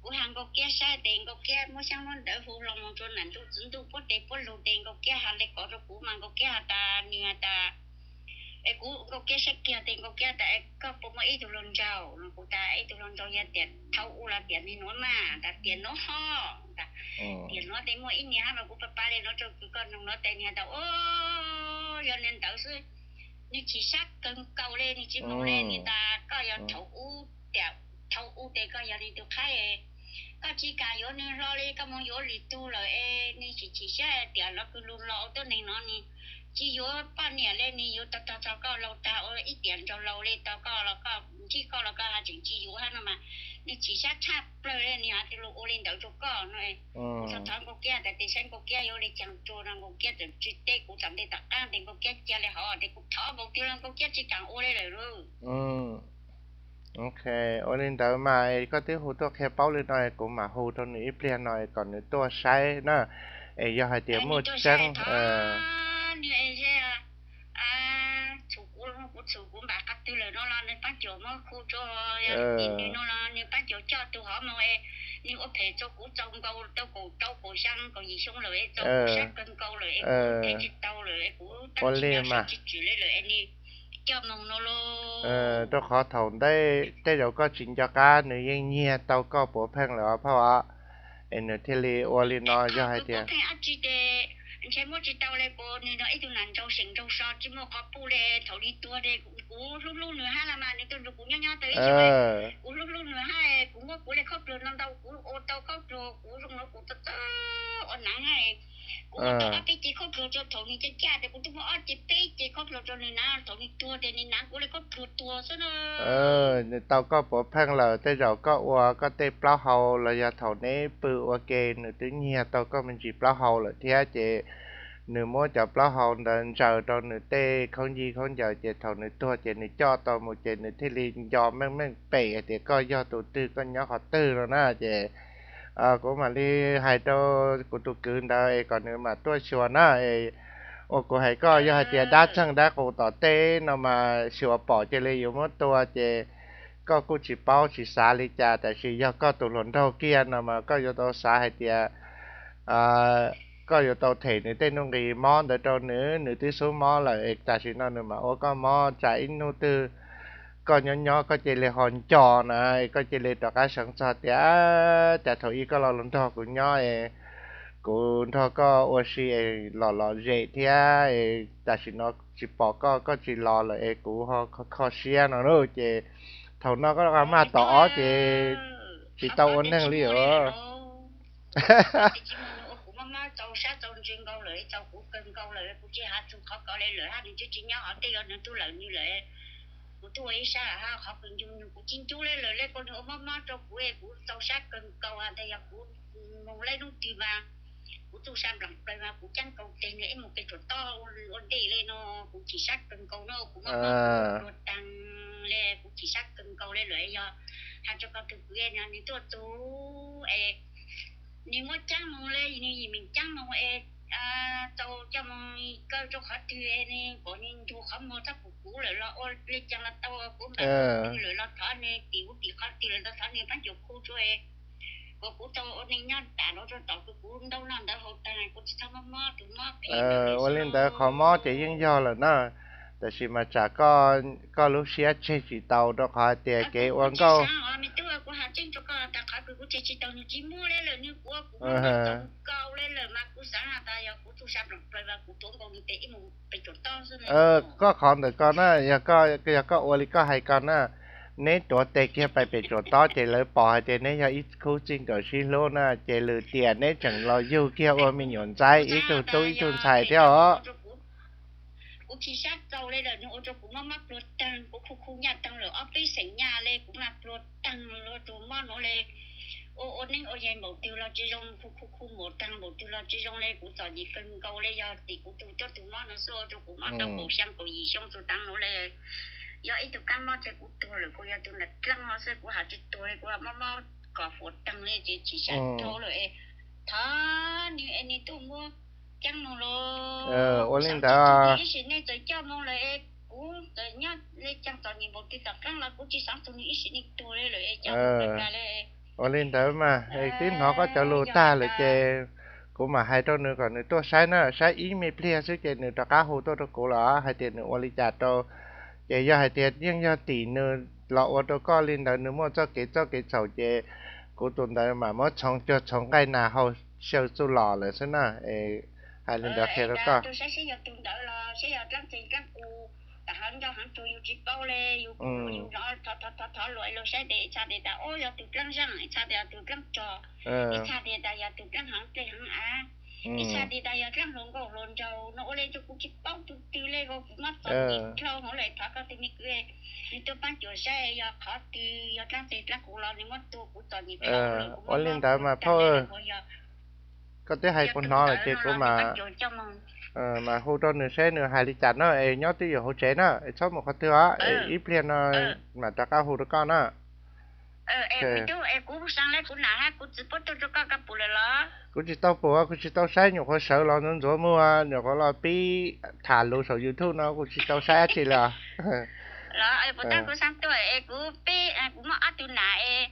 Kuv has Nkauj Kiab saib tes Nkauj Kiab muab xyaab muab ntawv hu hlo moog rua nam ntuj txiv ntuj puab tes puab lug tes Nkauj Kiab has le kov rua kuv mas Nkauj Kiab has tas nwg has tas es kuv Nkauj Kiab saib kiag tes Nkauj Kiab tas es koj puas muaj ib tug hluas nraug no, kuv tas ib tug hluas nraug yog tias thaum u los tias nwg nuav mas tas tias nuav ho tas tias nuav tes muaj ib niag hab mas kuv pab pab le nuav rua kws koj noog nuav tes nwg has tas o yog le ntawd xwb. Nwg chim sab kawg nkaus le nwg tsis moog le nwg tas koj yog thaum u, thaum u tes koj yog nwg tug qhaib, koj tsis kam yuav nwg hlo le koj moog yuav lwm tug lawm es nwg tsis chim siab tias lov kws lug los ua tuab neeg no nwg tsis yuav poj niam le nwg yuav tog tog txog koj laug tag ua ib tiam nraug laug le tog koj los koj ntsib koj los koj has tseem tsis yuav hab no mas nwg chim sab tshaj plawg le nwg has tug lug ua le ntawd rua koj no. Kuv thov thov Nkauj Kiab tas tes saib Nkauj Kiab yuav le caag rua no Nkauj Kiab txawm tsis teb kuv tom ntej tom qaab tes Nkauj Kiab cia le hov tes kuv thov npaum twg los Nkauj Kiab tsis kam ua le lawm lauj. Ok, ua li ntawd mas koj twb hu tuaj qhia paub li no kuv mam hu rau nws ib pliag no kom nws tuaj saib na. Es yog hais tias muaj tseeb, nws txhum kuv, kuv txhum kuv npaam qhov twg lawm no los nws paab cuam muab khu rua tim nws no los nws paab cuam coj tug hov moog es nws ua phem rua kuv txaus nkaus tau kaum rau kaum xyaa kaum yim xyoo lawm es txaus kuv sab kawg nkaus lawm es kuv phem tsis tau lawm es kuv tab tsis nco sab tsis tswm le lawm es nws coj moog no lauj. Rau qhov thaum ntej tej zaum koj tsis nco qab nws yeej nyiag tau koj puav pheej lawm os phauj os. Es nws thiaj li ua li no yog hais tias pheej ab tsi tes ntshe muab tsis tau le kuv nws no ib tug nam nraug seem nraug so tsis muaj qhov puj le thaum nws tuag tes kuv hlub hlub nws hab los mas nws tuaj nrug kuv nyob nyob tau ib xyoos kuv hlub hlub nws hab kuv muab kuv le khaub dluag no ntau kuv ua tau khaub dluag kuv zoo no kuv txawj txawj ua nav hab kuv muab tau ob peb cev khaub dluag rua thaum nws caj caj tes kuv twb muab ob cev peb cev khaub dluag rua nws nav thaum nws tuag tes nws nav kuv le khaub dluag tuag xwb na. Nws tau koj puav pheej lawm tej zaum koj ua koj tej plaub hau los yog thaum neb pw ua ke nws twb nyiag tau koj me ntsis plaub hau lawm thiab ces nws muab cov plaub hau ntawd ntsaws rau nws tej khaub nci khaub ncaws ces thaum nws tuag ces nws coj tau mus ces nws thiaj li nco meej meej pem hais tias koj yog tus twg koj nyob qhov twg no na ces kuv mam li hais rau kuv tus kwv ntawd es kom nws mam tuaj xyuas na. Uas kuv hais koj yog hais tias dab txeeg dab qus tom teb no mas xyuas pom cia li yuav muab tua ces koj kuj tsis paub tsis xav li cas tab sis yog koj tus hluas nraug kiag no mas koj yuav tau xav hais tias koj yuav tau them nws tej nuj nqis mob ntawd rau nws, nws twb xub mob lawm es tam sim no nws mam ua koj mob tsam ib hnub twg koj nyob nyob koj cia li ho nco na, koj cia li rov qab seev txog tias cas thaum ub koj los los nrog kuv nyob es kuv nrog koj ua si es lom lom zem thiab es tam sim no tsis pom koj, koj tsis los lawm es kuv ho kho kho siab no lauj. Ces thaum no koj maj tom ob ces tsis tau ua neeg li os. Kuv mob mob txaus sab txaus ntsws nkaus lawm, txaus kuv kawg nkaus lawm, kuv tsis hais txog qhov ko li lawm, hab nws twb tsis nyob hov tej, yog nws tuaj lawm nws lawm, kuv tuaj ua ib sab hab qhov kws ncu nws kuv tsis ncu li lawm, le kuv nws ua mob mob rau kuv, kuv txaus sab kawg nkaus hab ntag, yog kuv moog leb hnub twg mas kuv txuj sa nplam plaws mas kuv caab nkaus teg nws ib mus peg tsuas tob ua ntej li no, kuv chim sab kawg nkaus no, kuv mob mob pluag taag le, kuv chim sab kawg nkaus li lawm, yog has rua koj tug kwv nws tuaj txug es nws muab caab moog le, nws yim meem caab moog es tau coj moog kaw rua qhov twg es nws pom nws ntug qhov muag txhob pum kuv lawm los ua le caag los tau, kuv npam tug twg lawm los thov nws tim huv tim qhov twg lawm los thov nws paab cuam khu rua es kom kuv tau ua neej nyob tam no rua tom kws kuv ntaub noj ntawv haus taag kuv tsis txhob mob mob tus mob phem. Ua li ntawd qhov mob ces yeej yog lawm na, tab sis mas tsam koj lub siab tseg tsis tau rua qhov hais tias kev ua nkauj. Kuv has tseeb rua koj tas qhov kws kuv tseg tsis tau nws tsis muaj le lawm, nws kuv ua kuv mob mob txaus nkaus le lawm mas kuv xaav has tas yog kuv txuj sa nplam plaws mas kuv tuav nkaus nws tes ib mus peg tsuas tob xwb. Koj qhov ntawm koj na, yog koj ua li koj hais ko na, neb tuav tes kiag pais pem tsuas tob ces lawv pom hais tias neb yog ib khub txij nkawm sib hlub na, ces lwm tiam neb tseem los yug kiag ua me nyuam ntxaib ib tug tub ib tug ntxhais thiab os. Kuv chim sab txaus le lawm, nws ua rua kuv mob mob pluag taag, kuv khu khu nyaj taag lawm, ob peb xeem nyaj le kuv mas pluag taag, ua rua mob nuav le ua ua neeb ua yaig npaum twg los tsis zoo, khu khu khu npaum taag npaum twg los tsis zoo le, kuv txom nyem kawg nkaus le, yog tim kuv tug tuab tug mob no xwb ua rua kuv mob tau kaum xyaa kaum yim xyoo txug taav nuav le. Yog ib tug kaab mob ces kuv tuag lawm, kuv yog tus nram dlaab no xwb, kuv has tsis tuag le, kuv mob mob kom fuam taag le ces chim sab dhau lawm es thov nws es nws tuaj muab caab moog los. Ua li ntawd ib sim neej txawm coj moog lawm es kuv txawm nyob le caag txom nyem npaum twg tom dlaab los kuv tsis xaav txug nws ib sim neej tuag le lawm es coj moog le. Ua li ntawd mas tib hnov koj cov lug tag lawm ces kuv mam hais rau nws kom nws tuaj saib na, saib ib me pliag xwb ces nws rov qab hu tuaj rau kuv los hais tias nws ua li cas rau. Ces yog hais tias yeej yog tim nws los ua rau koj li ntawd, nws muaj txoj kev txoj kev txhaum ces kuv tus ntawd mam muab txhoov cuag txhoov nqaij nas hau xyaw txuj lom lawm xwb na. Hais li ntawd qhia rau koj. Saib seb yog tus ntawd los seb yog dlaab tsi dlaab kuv, tam hov nco heev rua yus tsis paub le, yus thov thov luag luag saib tes ib txha tes tas o yog tus dlaab zaaj, ib txha tes yog tus dlaab rog, ib txha tes tas yog tus dlaab heev dlej heev av, ib txha tes tas yog dlaab hluas nkauj hluas nraug no ua le rua kuv tsis paub tug twg le, kuv mob txom nyem dhau hwv le, thov koj tug me kwv nws tuaj paab cuam saib yog qhov twg, yog dlaab tsi dlaab kuv los nws muab tua kuv txom nyem dhau lawm. Ua li ntawd mas phauj, koj twb hais kuv hnov lawm ces kuv mam hu rau nws saib nws hais li cas na, es nyob twj ywm hauv tsev na, es txhob mus qhov twg os, ib pliag no mam rov qab hu rau koj na. Kuv tsis tau pum, kuv tsis tau saib, nyuam qhuav sawv los ntxuav ntxuav muag, nyuam qhuav los pib tham lus saum YouTube no kuv tsis tau saib dab tsi li os. Los puas tab kuv xaav tuaj es kuv peb, kuv muaj ob tug nam es,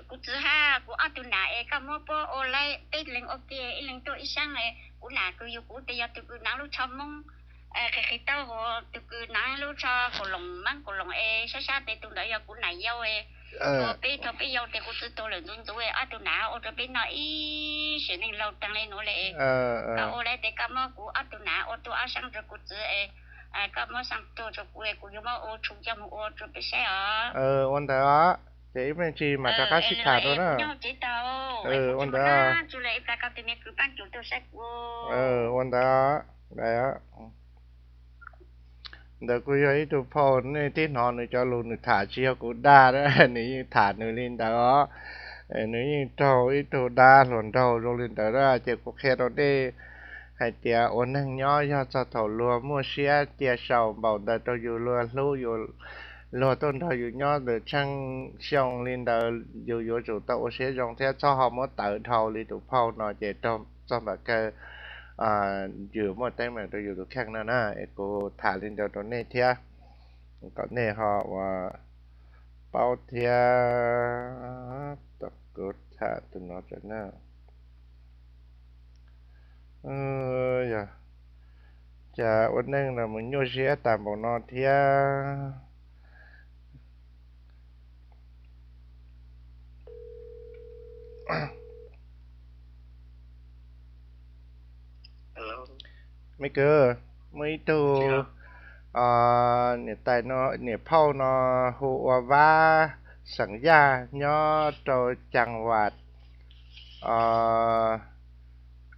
kuv txiv hab kuv ob tug nam es koj muab puab ua laib peb leeg ua ke, ib leeg tuaj ib saab es kuv nam kws yug kuv tes yog tug kws naav lub tsho Moob, qhia qhia tau hu tug kws naav lub tsho Kaus Loos, Maab Kaus Loos es sab sab tes tug ntawd yog kuv nam yau es. Ua peb thaum peb yau tes kuv txiv tuag lawm ntxuv ntxuv es ob tug nam ua rua peb noj ib sim neej laug taag le nuav le. Koj ua le tes koj muab kuv ob tug nam ua tuaj ob saab rua kuv txiv es koj muab xaa tuaj rua kuv es kuv yuav muab ua tshoob coj moog ua rua peb saib os. Ua ntawd os, ces ib me ntsis mam rov qab sib tham dua na. Ua ntawd os. Ua ntawd os. Ntawd kuj yog ib tug phauj, nej tib hnov nws cov lus nws tham tsis yog kuv dag, nws yeej tham nws li ntawd os. Nws yeej raug ib tug dab hluas nraug zoo li ntawd na, ces kuv qhia rau nej hais tias ua neeg nyob yog txog thaum luag muaj siab cia sau npaum ntawd rau yus, luag hlub yus, luag tuaj nrog yus nyob ntawm tsheej xyoo li ntawd, yus yuav tsum tau ua siab zoo thiab txhob ho muab tawv dhau li tus phauj no ces raug txog npaum kawg yus muaj teeb meem rau yus tus kheej no na. Es kuv tham li ntawd rau nej thiab kom nej ho ua paub thiab. Kuv tham tus no na, yog cas ua neej los mus nyuaj siab tas npaum no thiab. Me kwv, muaj ib tug niam tais no, niam phauj no hu ua Vab xeem Yaj nyob rau Cag Vam,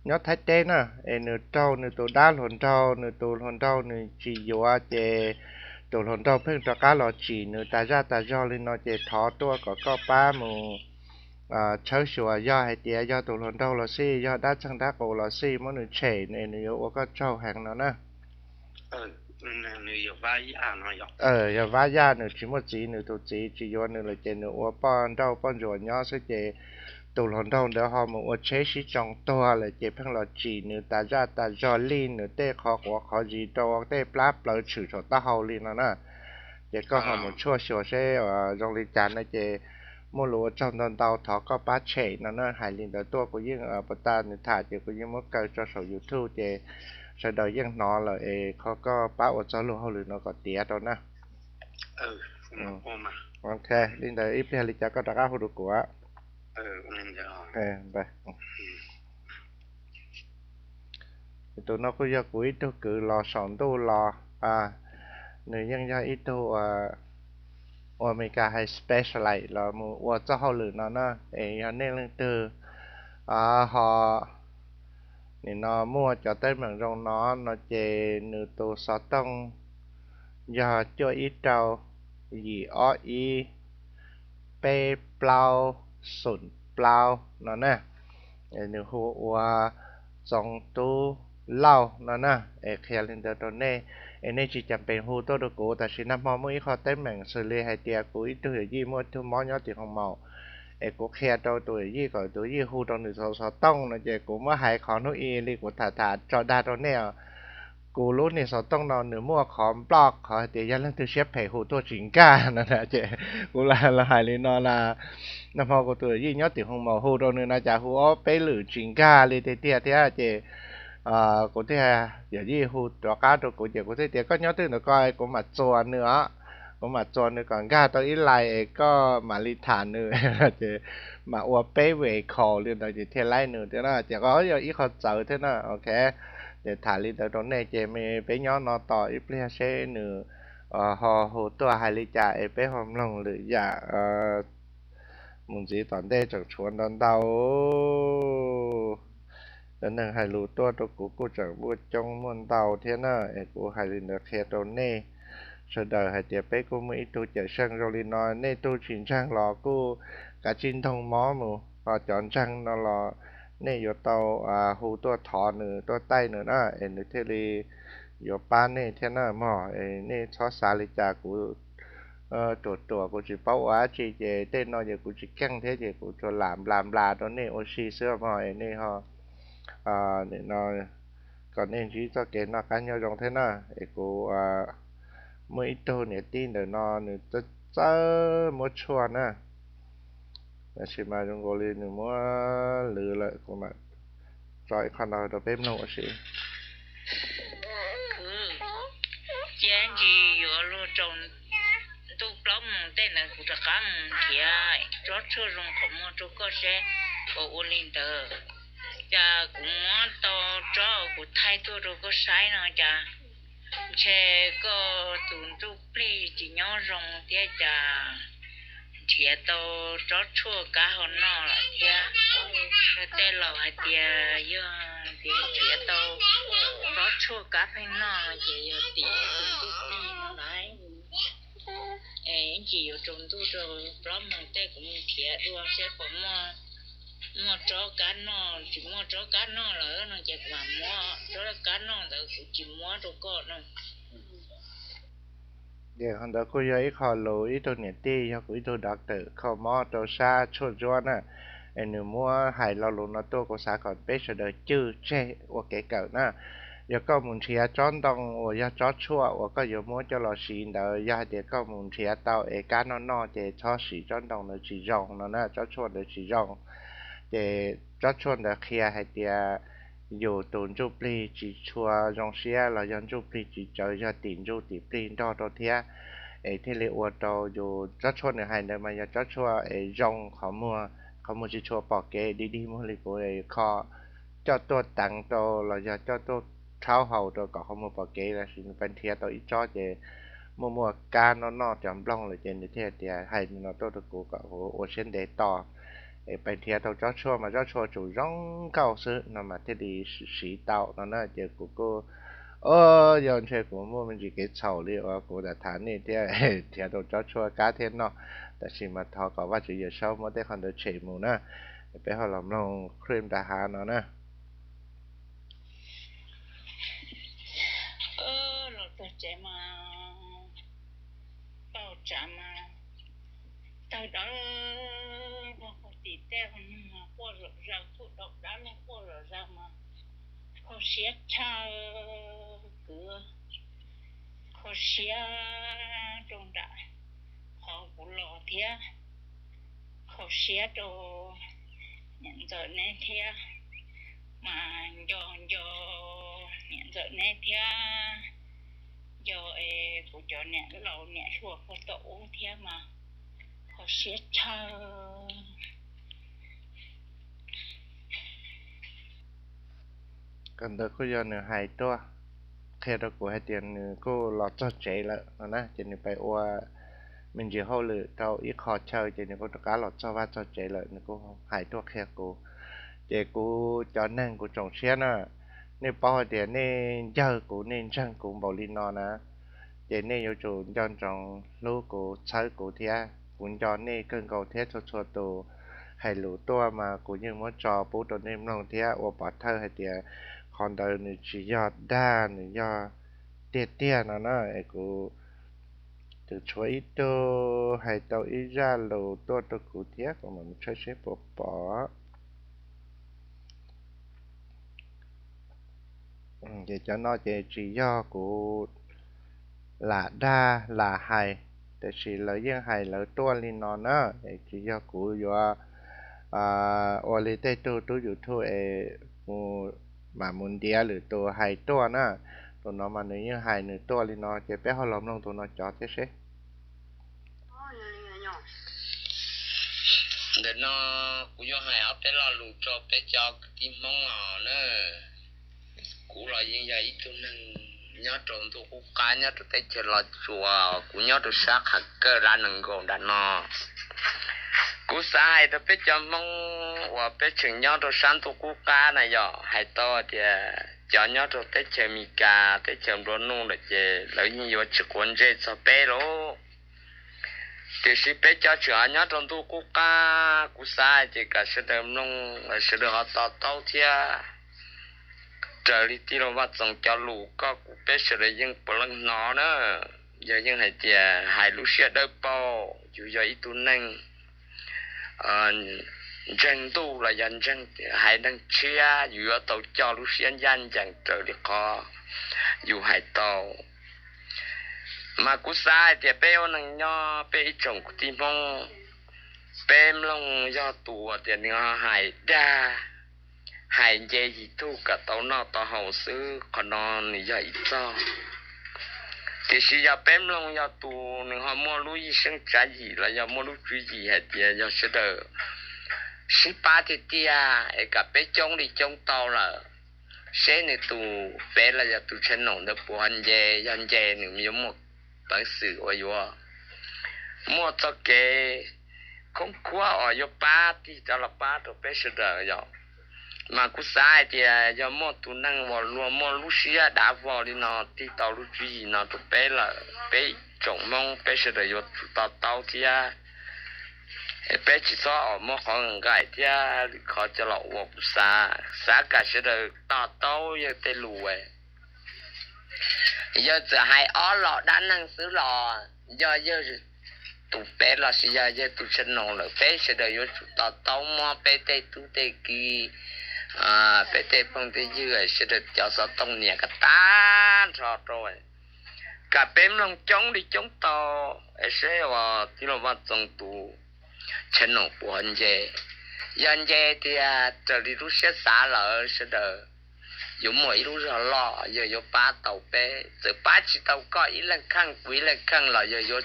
nyob Thaib teb na, es nws raug nws tus dab hluas nraug, nws tus hluas nraug nws tsis yuav ces tus hluas nraug pheej rov qab los tsim nws tas zaj tas zog li no ces thov tuaj kom koj pab mus tshawb xyuas, yog hais tias yog tus hluas nraug los xij, yog dab txeeg dab qus los xij, muab nws tshem es nws yuav ua koj tsaug heev no na. Yog Vab Yaj, nws tsis muaj txiv, nws tus txiv tsis yuav nws lawm ces nws ua poj nrauj poj ntsuam nyob xwb ces tus hluas nraug ntawd ho mus ua tsheb sib tsoo tuag lawm ces pheej los tsim nws tas zaj tas zog li, nws tej qhov quav qhov zis rau tej plab plawv tshwm saum taub hau li no na. Ces koj ho mus tshuaj xyuas seb zoo li cas no ces muaj lus ua tsaug ntau ntau, thov koj pab tshem no na. Hais li ntawd tuaj kuv yeej puas tas nws tham ces kuv yeej muab kaw tso saum YouTube ces sawv daws yeej hnov lawm es thov koj pab ua txoj lus hauj lwm no kom tiav rau na. Ok, li ntawd ib pliag li cas koj rov qab hu rau kuv. Tus no kuj yog kuv ib tug kwv los saum ntuj los, nws yeej yog ib tug ua Amelikas hais specialist los mus ua txoj hauj lwm no na. Es yog nej leej twg ho nim no muaj cov teeb meem zoo no no ces nws tus xov tooj yog cuaj ib rau yim ob ib peb plaub xoom plaub no na. Nws hu ua Txoov Tub Lauj no na. Es qhia li ntawd rau nej, es nej tsis cas pes hu tuaj rau kuv, tab sis nag hmo muaj ib qho teeb meem xws li hais tias kuv ib tug yawm yij muaj tug mob nyob tim Hoo Maum, es kuv qhia rau tus yawm yij kom tus yawm yij hu rau nws xov tooj no ces kuv muab hais qhov hnub i li kuv tham tham tso dag rau nej os. Kuv lub niag xov tooj no nws muaj qhov nploj qhov hais tias yog leej twg siab phem hu tuaj tsis nkag no na. Ces kuv los hais li no na, nag hmo kuv tus yawm yij nyob tim Hoo Maum hu rau nws no cas hu ob peb lwm tsis nkag li tiag tiag thiab ces kuv thiaj, yawm yij hu rov qab rau kuv ces kuv thiaj tias koj nyob twg ntawm ko kuv mam txuas nws os. Kuv mam txuas nws kom nkag tau ib lais es koj mam li tham nws. Ces mam ua peb ve khaus li ntawd ces thiaj laib nws thiab na. Ces qhov yog ib qho txawv thiab na. Ok, ces tham li ntawd rau nej ces peb nyob no tos ib pliag seb nws ho hu tuaj hais li cas es peb ho mloog lwm yam mus ntxiv tom ntej tseem tshuav ntau ntau. Cov neeg hais lus tuaj rau kuv kuj tseem muaj coob muaj ntau thiab na, es kuv hais li ntawd qhia rau nej sawv daws hais tias peb kuj muaj ib tug cawm seej zoo li no, nej tug tsis ntseeg los kuj kav tsij ntoog mob mus, ho cov ntseeg no los nej yuav tau hu tuaj thov nws tuaj taij nws na, es nws thiaj li yuav pab nej thiab na mog. Es nej txhob xav li cas, kuv ruam ruam kuv tsis paub ua dab tsi ces tej no ces kuv tsis keej thiab ces kuv tsuas lam nplas nplas rau nej ua si xwb mog, es nej ho, nim no kom nej ntsib txoj kev noj qab nyob zoo thiab na. Es kuv muaj ib tug niam tij ntawm no nws txawj txawj muab tshuaj na, tab sis mas zoo nkaus li nws muab lwv lawm, kuv mam tso ib qho no rau peb mloog ua si. Cia ntsis yuav luag tsaus ntuj plaub moos tej ntawd kuv rov qab mus nrhiav tsob tshuaj zoo qhov muag rau koj seb puas ua li ntawd. Cas kuv muab tau tsob kuv thaij tuaj rau koj saib no cas ntshe koj tus ntsuj plig tsis nyob zoo thiab cas nrhiav tau tsob tshuaj kab ho noj lawm thiab. Tej laus hais tias yog tias nrhiav tau tsob tshuaj kab pheej noj ces yog tim tus ntsuj plig no lawm. Es ib ntsis yuav tsaus ntuj rau plaub moos tej kuv mus nrhiav dua seb puas muaj tsob kab noj, tsis muaj tsob kab noj lawm no ces kuv mam muab tsob kab noj ntawd kuv tsis muab rau koj no. Ces qhov ntawd kuj yog ib qho lus ib tug niam tij yog kuv ib tug doctor kho mob rau sab tshuaj ntsuab na, es nws muab hais lo lus no tuaj, kuv xav kom peb sawv daws cwj tseg ua kev kawm na. Yog koj mus nrhiav tsob ntoo uas yog tsob tshuaj uas koj yuav muab coj los siv ntawd, yog hais tias koj mus nrhiav tau es kab noj noj ces txhob siv tsob ntoo ntawd tsis zoo no na, tsob tshuaj ntawd tsis zoo. Ces tsob tshuaj ntawd qhia hais tias yus tus ntsuj plig tsis tshua zoo siab los yog ntsuj plig tsis tsawv, yog tim ntsuj tim plig nrog rau thiab, es thiaj li ua rau yus tsob tshuaj nws hais ntawd mas yog tsob tshuaj es zoo qhov muag, qhov muag tsis tshua pom kev, dig dig muag li kuv kho coj tuaj teev rau los yog coj tuaj rhaub haus rau kom qhov muag pom kev, tab sis nws pais nrhiav tau ib tsob ces muaj muaj kab noj noj cov nplooj lawm ces nws thiaj tias hais li no tuaj rau kuv kom kuv ua siab ntev tos es pais nrhiav tau tsob tshuaj mas tsob tshuaj tseem zoo nkauj xwb no mas thiaj li siv tau no na. Ces kuv kuj, o, yog ntshe kuv muaj me ntsis kev txhaum li uas kuv tham nej thiab nrhiav tau tsob tshuaj kab thiab noj, tab sis mas thov kom Vajtswv Yawmsaub muab tej qhov ntawd tshem mus na. Peb ho los mloog clip nram hav no na. Los txog tsev mas, tau tsav mas, tawg dawb vog, puag tim tej no mas quaj zom zaws, txhua dau dab los quaj zom zaws mas kho siab tshaj kwv, kho siab rau nram qhov kuv los thiab, kho siab rau niam ntxawm neb thiab, mas nco nco niam ntxawm neb thiab, nco es kuv cov niam laus niam hluas puag tom ub thiab mas kho siab tshaj. Qhov ntawd kuj yog nws hais tuaj qhia rau kuv hais tias nws kuj los txog tsev lawm no na, ces nws pais ua me ntsis hauj lwm rau ib qho chaw ces nws kuj rov qab los txog vaj txog tsev lawm, nws kuj hais tuaj qhia kuv. Ces kuv cov neeg kuv tsoom siab na, nej paub hais tias nej ncawg kuv, nej ntseeg kuv npaum li no na, ces nej yuav tsum nco ntsoov hlub kuv txhawb kuv thiab. Kuv nco nej kawg nkaus thiab txhua txhua tus hais lus tuaj mas kuv yeej muab tso pub rau nej mloog thiab ua pov thawj hais tias qhov ntawd nws tsis yog dag, nws yog tiag tiag no na. Es kuv tus tshuav ib tug hais tau ib zaj lus tuaj rau kuv thiab, kuv mam mus tshawb seb puas pom. Ces cov no ces tsis yog kuv lam dag lam hais, tiam sis lawv yeej hais lawv tuaj li no na. Tsis yog kuv yuav ua li tej tug tub YouTube es mus, mam mus ntiav lwm tus hais tuaj na. Tus no mas nws yeej hais nws tuaj li no, ces peb ho los mloog tus no cov thiab seb. Ntawm no kuv yuav hais ob peb lo lus rau peb cov kwv tij Hmoob os na. Kuv los yeej yog ib tug neeg nyob rau ntuj qub qab, nyob rau teb chaws Los Tsuas, kuv nyob rau sab Qham Kawj Lab Nees Nkaus nram no. Kuv xav hais rau peb cov Hmoob uas peb tseem nyob rau sab ntuj qub qab na yom, hais tau tias cov nyob rau teb chaws Amelikas, teb chaws nplua nuj lawm ces lawv yeej yuav tsis quav ntsej txog peb lauj. Tiam sis peb cov tseem nyob rau ntuj qub qab, kuv xav hais tias kom sawv daws mloog, sawv daws ho to taub thiab. Raws li tij laug Vaj Txoos cov lus koj kuv peb sawv daws yeej puav leej hnov na. Yog yeej hais tias hais lub siab dawb paug, yus yog ib tug neeg ntseeg ntuj los yog ntseeg haiv neeg tshiab, yus yuav tau coj lub siab ncaj ncees raws li qhov yus hais tau. Mas kuv xav hais tias peb ua neeg nyob, peb ib tsoom kwv tij Hmoob, peb mloog yog tus uas tias nws ho hais dag, hais nce yim tug kom tau noj tau haus xwb, qhov no nws yog ib txog. Tiam sis yog peb mloog yog tus nws ho muaj lub yij seeb tsav yim los yog muaj lub tswv yim hais tias yog sawv daws sib pab tiag tiag es kom peb coob li coob tau lawm, seb nws tus peb los yog tus channel ntawd puas ho nce, yog nce nws yuav muaj peev xwm uas yuav muaj txoj kev khoob khuab uas yuav pab tig rov los pab rau peb sawv daws yom. Mas kuv xav hais tias yog muaj tus neeg uas luag muaj lub siab dav vog li no tig tau lub tswv yim no rau peb lawm, peb tsoom Hmoob peb sawv daws yuav tsum to taub thiab. Peb tsis txhob muab qhov nqaim thiab lwm qhov coj los ua, kuv xav, xav kom sawv daws to taub yawg tej lus. Yawg txawm hais ob los dab neeg xwb los, yog yawg tus peb los sis yog yawg tus channel lawm, peb sawv daws yuav tsum to taub muab peb tej tub tej ki, peb tej phooj tej ywg sawv daws cov xov tooj nias kom tag nrho rau, kom peb mloog coob li coob tau, es seb uas tij laug Vaj Txoos tus channel puas nce. Yog nce tiag raws li lub siab xav lawm, sawv daws yuav muaj ib lub zog loj, yog yuav pab tau peb. Txawm pab tsis tau koj ib leeg kheej kuv ib leeg kheej los yog yuav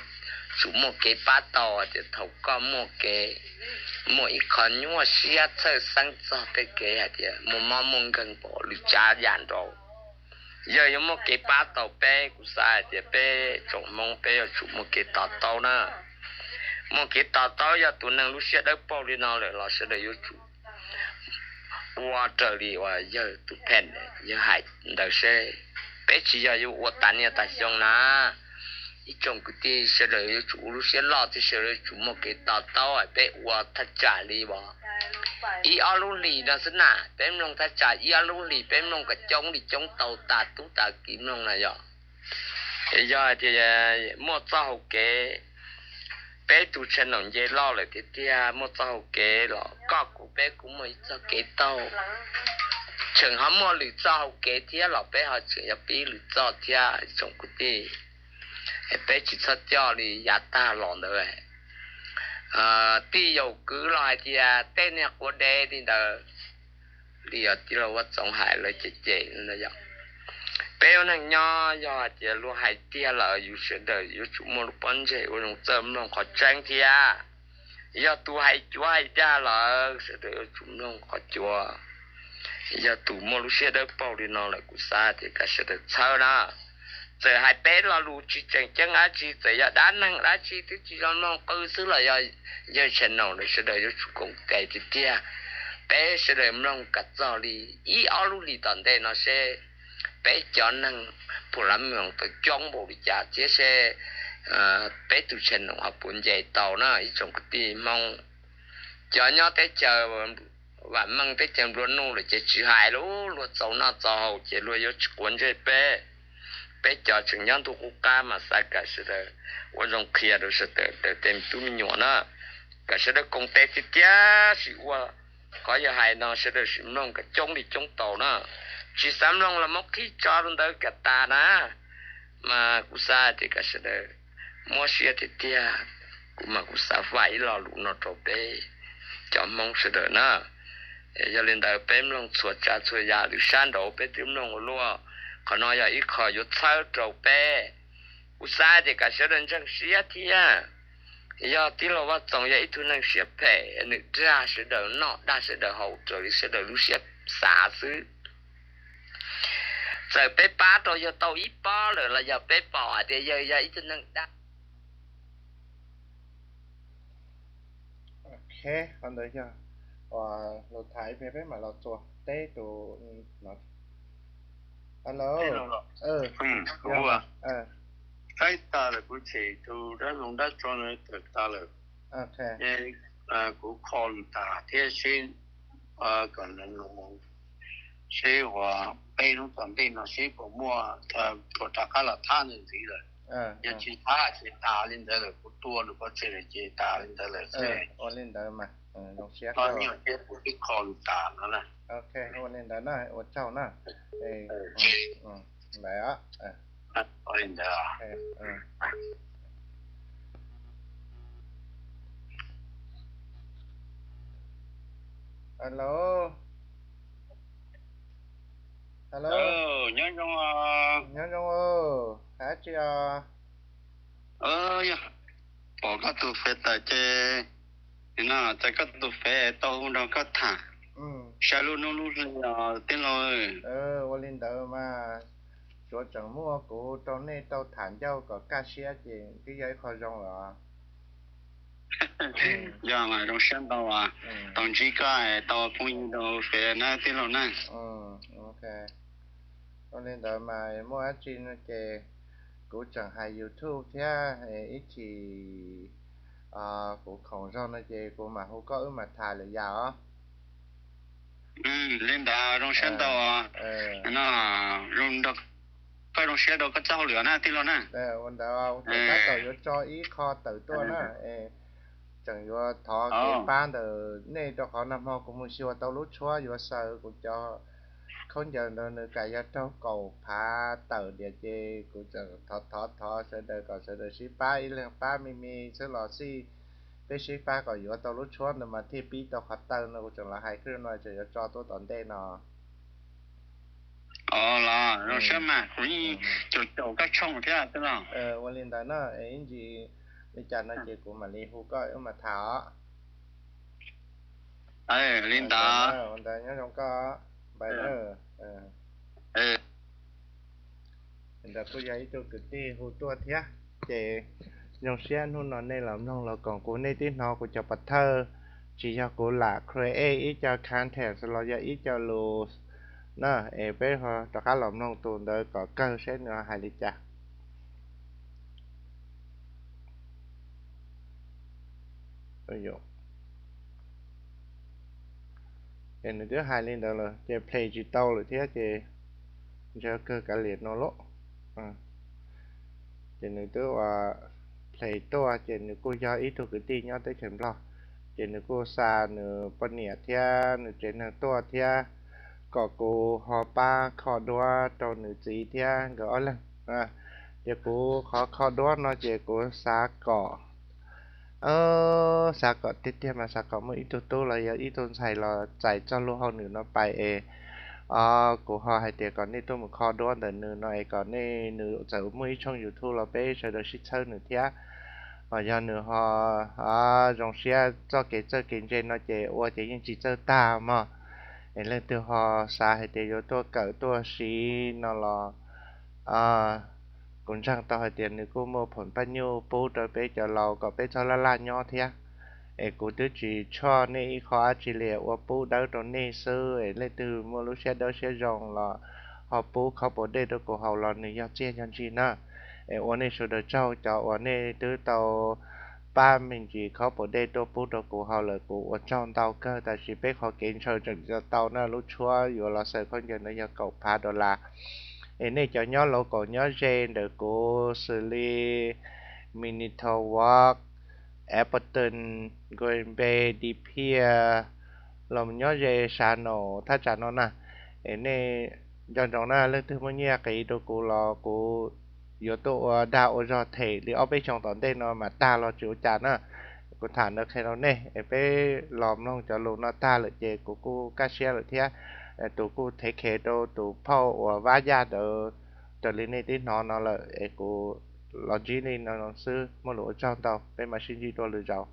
tsum muaj kev pab tau hais tias thaum koj muaj kev, muaj ib qho nyuaj siab txhawj xeeb txog tej kev hais tias muaj mob muaj nkeeg pom lwm tsav yam nraud, yawg yuav muaj kev pab tau peb. Kuv xav hais tias peb tsoom Hmoob peb yuav tsum muaj kev to taub na. Muaj kev to taub, yog tus neeg lub siab dawb paug li no lawm los sawv daws yuav tsum ua raws li uas yawg tus pheej yawg hais ntawd seb. Peb tsis yog yuav ua tas niaj tas xyoo na. Ib tsoom kwv tij sawv daws yuav tsum ua lub siab loj thiab sawv daws yuav tsum muaj kev to taub. Peb ua thaj tsam li uas ib ob lub hlis no xwb na, peb mloog thaj tsam ib ob lub hlis, peb mloog kom coob li coob tau tas tub tas kiv mloog na yog. Yog hais tias muaj txoj hau kev, peb tus channel nce loj lawm tiag tiag, muaj txoj hau kev los koj kuv peb kuj muaj ib txoj kev taug, tseem ho muaj lwm txoj hau kev thiab los peb ho tseem yuav pib lwm txoj thiab tsoom kwv tij. Peb tsis txhob coj li yav tag los ntawd. Tij yaum kwv los hais tias tej niag quav dev li ntawd, li tij laug Vaj Txoov hais lawv cem cem no yog. Peb ua neeg nyob yog hais tias luag hais tiag lawm yus sawv daws yuav tsum muaj lub pob ntseg ua zoo txawj mloog qhov tseeb thiab. Yog tus hais cuav hais dag lawm sawv daws yuav tsum mloog qhov cuav. Yog tus muaj lub siab dawb paug li no lawm kuv xav tias kom sawv daws txhawb na. Txawm hais peb lo lus tsis tseem ceeb dab tsi, txawm yog dab neeg dab tsi twb tsis zoo mloog qw xwb los yog yawg channel lawm sawv daws yuav tsum koom tes tiag tiag. Peb sawv daws mloog kom txog li ib ob lub hlis tom ntej no seb peb cov neeg pum lav mem tau coob npaum li cas thiab seb peb tus channel ho puas nce tau na ib tsoom kwv tij Hmoob. Cov nyob teb chaws vam meej teb chaws nplua nuj lawm ces tsis hais lawm, luag txaus noj txaus haus ces luag yuav tsis quav ntsej peb. Peb cov tseem nyob ntuj qub qab mas xav kom sawv daws ua zoo qhia rau sawv daws tej me tub me nyuam na, kom sawv daws koom tes tiag tiag sim ua qhov yawg hais no sawv daws sim mloog kom coob li coob tau na. Tsis xav mloog los muab qhib tso rau ntawd kom tas na. Mas kuv xav tias kom sawv daws muab siab tiag tiag, kuv mas kuv xav faj ib lo lus no rau peb cov Hmoob sawv daws na. Yog li ntawd peb mloog txhua tsav txhua yam lwm sab nraud peb twb mloog ua luaj, qhov no yog ib qho yuav txhawb rau peb. Kuv xav tias kom sawv daws ntseeg siab thiab. Yog tij laug Vaj Txoov yog ib tug neeg siab phem, nws dag sawv daws noj dag sawv daws haus raws li sawv daws lub siab xav xwb. Txawm peb pab rau yawg tau ib pob lawm los yog peb pom hais tias yawg yog ib tug neeg dag. Ok, qhov ntawd yog uas lus tham ib pliag peb mam los txuas teb tus no. Alo, saib tas lawm kuv tshem tus dab zoo dab tso no tawm tas lawm. Kuv kho lus tas thiab seb kom seb uas peb hnub tom ntej no seb puas muaj, puas rov qab los thab nws ntxiv lawm. Yog tsis thab ces tas li ntawd lawm, kuv tua nws pov tseg lawm ces tas li ntawd lawm. Ua li ntawd mas zoo siab kawg thiab kuv twb kho lus tas no. Ok, ua li ntawd na, ua tsaug na. Ntawd os. Alo. Alo. Nyob zoo. Nyob zoo, hais dab tsi os? Yog pom koj tus fev tawm ces no txais koj tus fev tau hu nrog koj tham, saib lub hnub lub hli os tij laug. Ua li ntawd mas tsuav tseem muaj kuv rau nej tau tham ncauj kom kaj siab ces twb yog ib qho zoo lawm. Yog mas zoo siab ntau, tau ntsib koj, tau phooj ywg rau fev na tij laug na. Ua li ntawd mas muaj dab tsi no ces kuv tseem hais YouTube thiab, ib chim kuv khoom zog no ces kuv mam hu koj wb mam tham lwm yam os. Li ntawd zoo siab ntau. No, koj zoo siab rau koj txoj hauj lwm na tij laug na. Ua ntawd tab tom yuav tso ib qho tawm tuaj na, tseem yuav thov kev pab ntawm nej rau qhov nag hmo kuv mus xyuas tau lub tshuab yuav xaws kuv cov khaub ncaws ntawd nws kam yog raug kaum phav tawm diam ces kuv tseem thov thov thov sawv daws kom sawv daws sib pab, ib leeg pab me me xwb los xij, peb sib pab kom yuav tau lub tshuab ntawd mas thiaj pib tau qhov taw no kuv tseem los hais kawg no tseem yuav tso tuaj tom ntej no. Los zoo siab mas kuv yeej caum caum koj tshooj thiab tij laug. Ua li ntawd na, ib ntsis li cas no ces kuv mam li hu koj wb mam tham os. Li ntawd. Ua ntawd nyob zoo koj, npais na. Lawv kuj yog ib tug kwv tij hu tuaj thiab. Ces zoo siab hnub no nej los mloog los koom kuv, nej twb hnov kuv cov pov thawj, tsis yog kuv lam create ib co content los yog ib co lus na, es peb ho rov qab los mloog tus ntawd kom kawg seb nws hais li cas. Es nws twb hais li ntawd lawm ces play tsis tau lawm thiab ces ntshe kawg kav liam no lauj. Ces nws twb ua play tuaj ces nws kuj yog ib tug kwv tij nyob teb chaws Nplog, ces nws kuj xa nws poj niam thiab nws tsev neeg tuaj thiab, kom kuv ho pab kho duab rau nws txiv thiab nkawd ob leeg. Ces kuv qhov kho duab no ces kuv xav kom xav kom tiag tiag mas xav kom muaj ib tug tub los yog ib tug ntxhais los txais txoj lub hauj lwm no pais es kuv ho hais tias kom nej tuaj mus kho duab ntawm nws no es kom nej, nws txawm muaj ib tshooj YouTube los peb sawv daws sib txhawb nws thiab. Ho yog nws ho zoo siab txoj kev txawj kev ntse no ces ua ces yeej tsis txawj tag mog. Es leej twg ho xav hais tias yuav tuaj kawm tuaj siv no los kuv ntseeg tau hais tias nws kuj muaj phoom paj nyuj pub rau peb cov laus kom peb txhob laj laj nyob thiab. Es kuv twb tsis tshoj nej ib qho dab tsi li, ua pub dawb rau nej xwb. Es leej twg muaj lub siab dawb siab zoo los ho pub khaub pov dej rau kuv haus los nws yog txiaj yog ntsig na. Es ua nej sawv daws tsaug, cov uas nej twb tau pab me ntsis khaub pov dej tuaj pub rau kuv haus lawm kuv ua tsaug ntau kawg. Tab sis peb qhov kev ntshaw tseem tsis tau na, lub tshuab yuav los xaws khaub ncaws no yog kaum phav dollar. Es nej cov nyob local nyob ze ntawm kuv xws li Minnetonka, Appleton, Green Bay, De Pere, los nyob ze Sano, thaj tsam no na. Es nej nco ntsoov na, leej twg muaj nyiaj qiv rau kuv los kuv yuav tuaj ua dag ua zog them li ob peb xyoos tom ntej no mam tag los tsis ua cas na. Kuv tham ntawd qhia rau nej es peb los mloog cov lus no tag lawm ces kuv kuj kaj siab lawm thiab. Tus kuj thev khev rau tus phauj uas vab yaj ntawd raws li nej twb hnov no lawm es kuv los ntsib nej no xwb, muaj lus ua tsaug ntau, peb mam sib ntsib dua lwm zaus.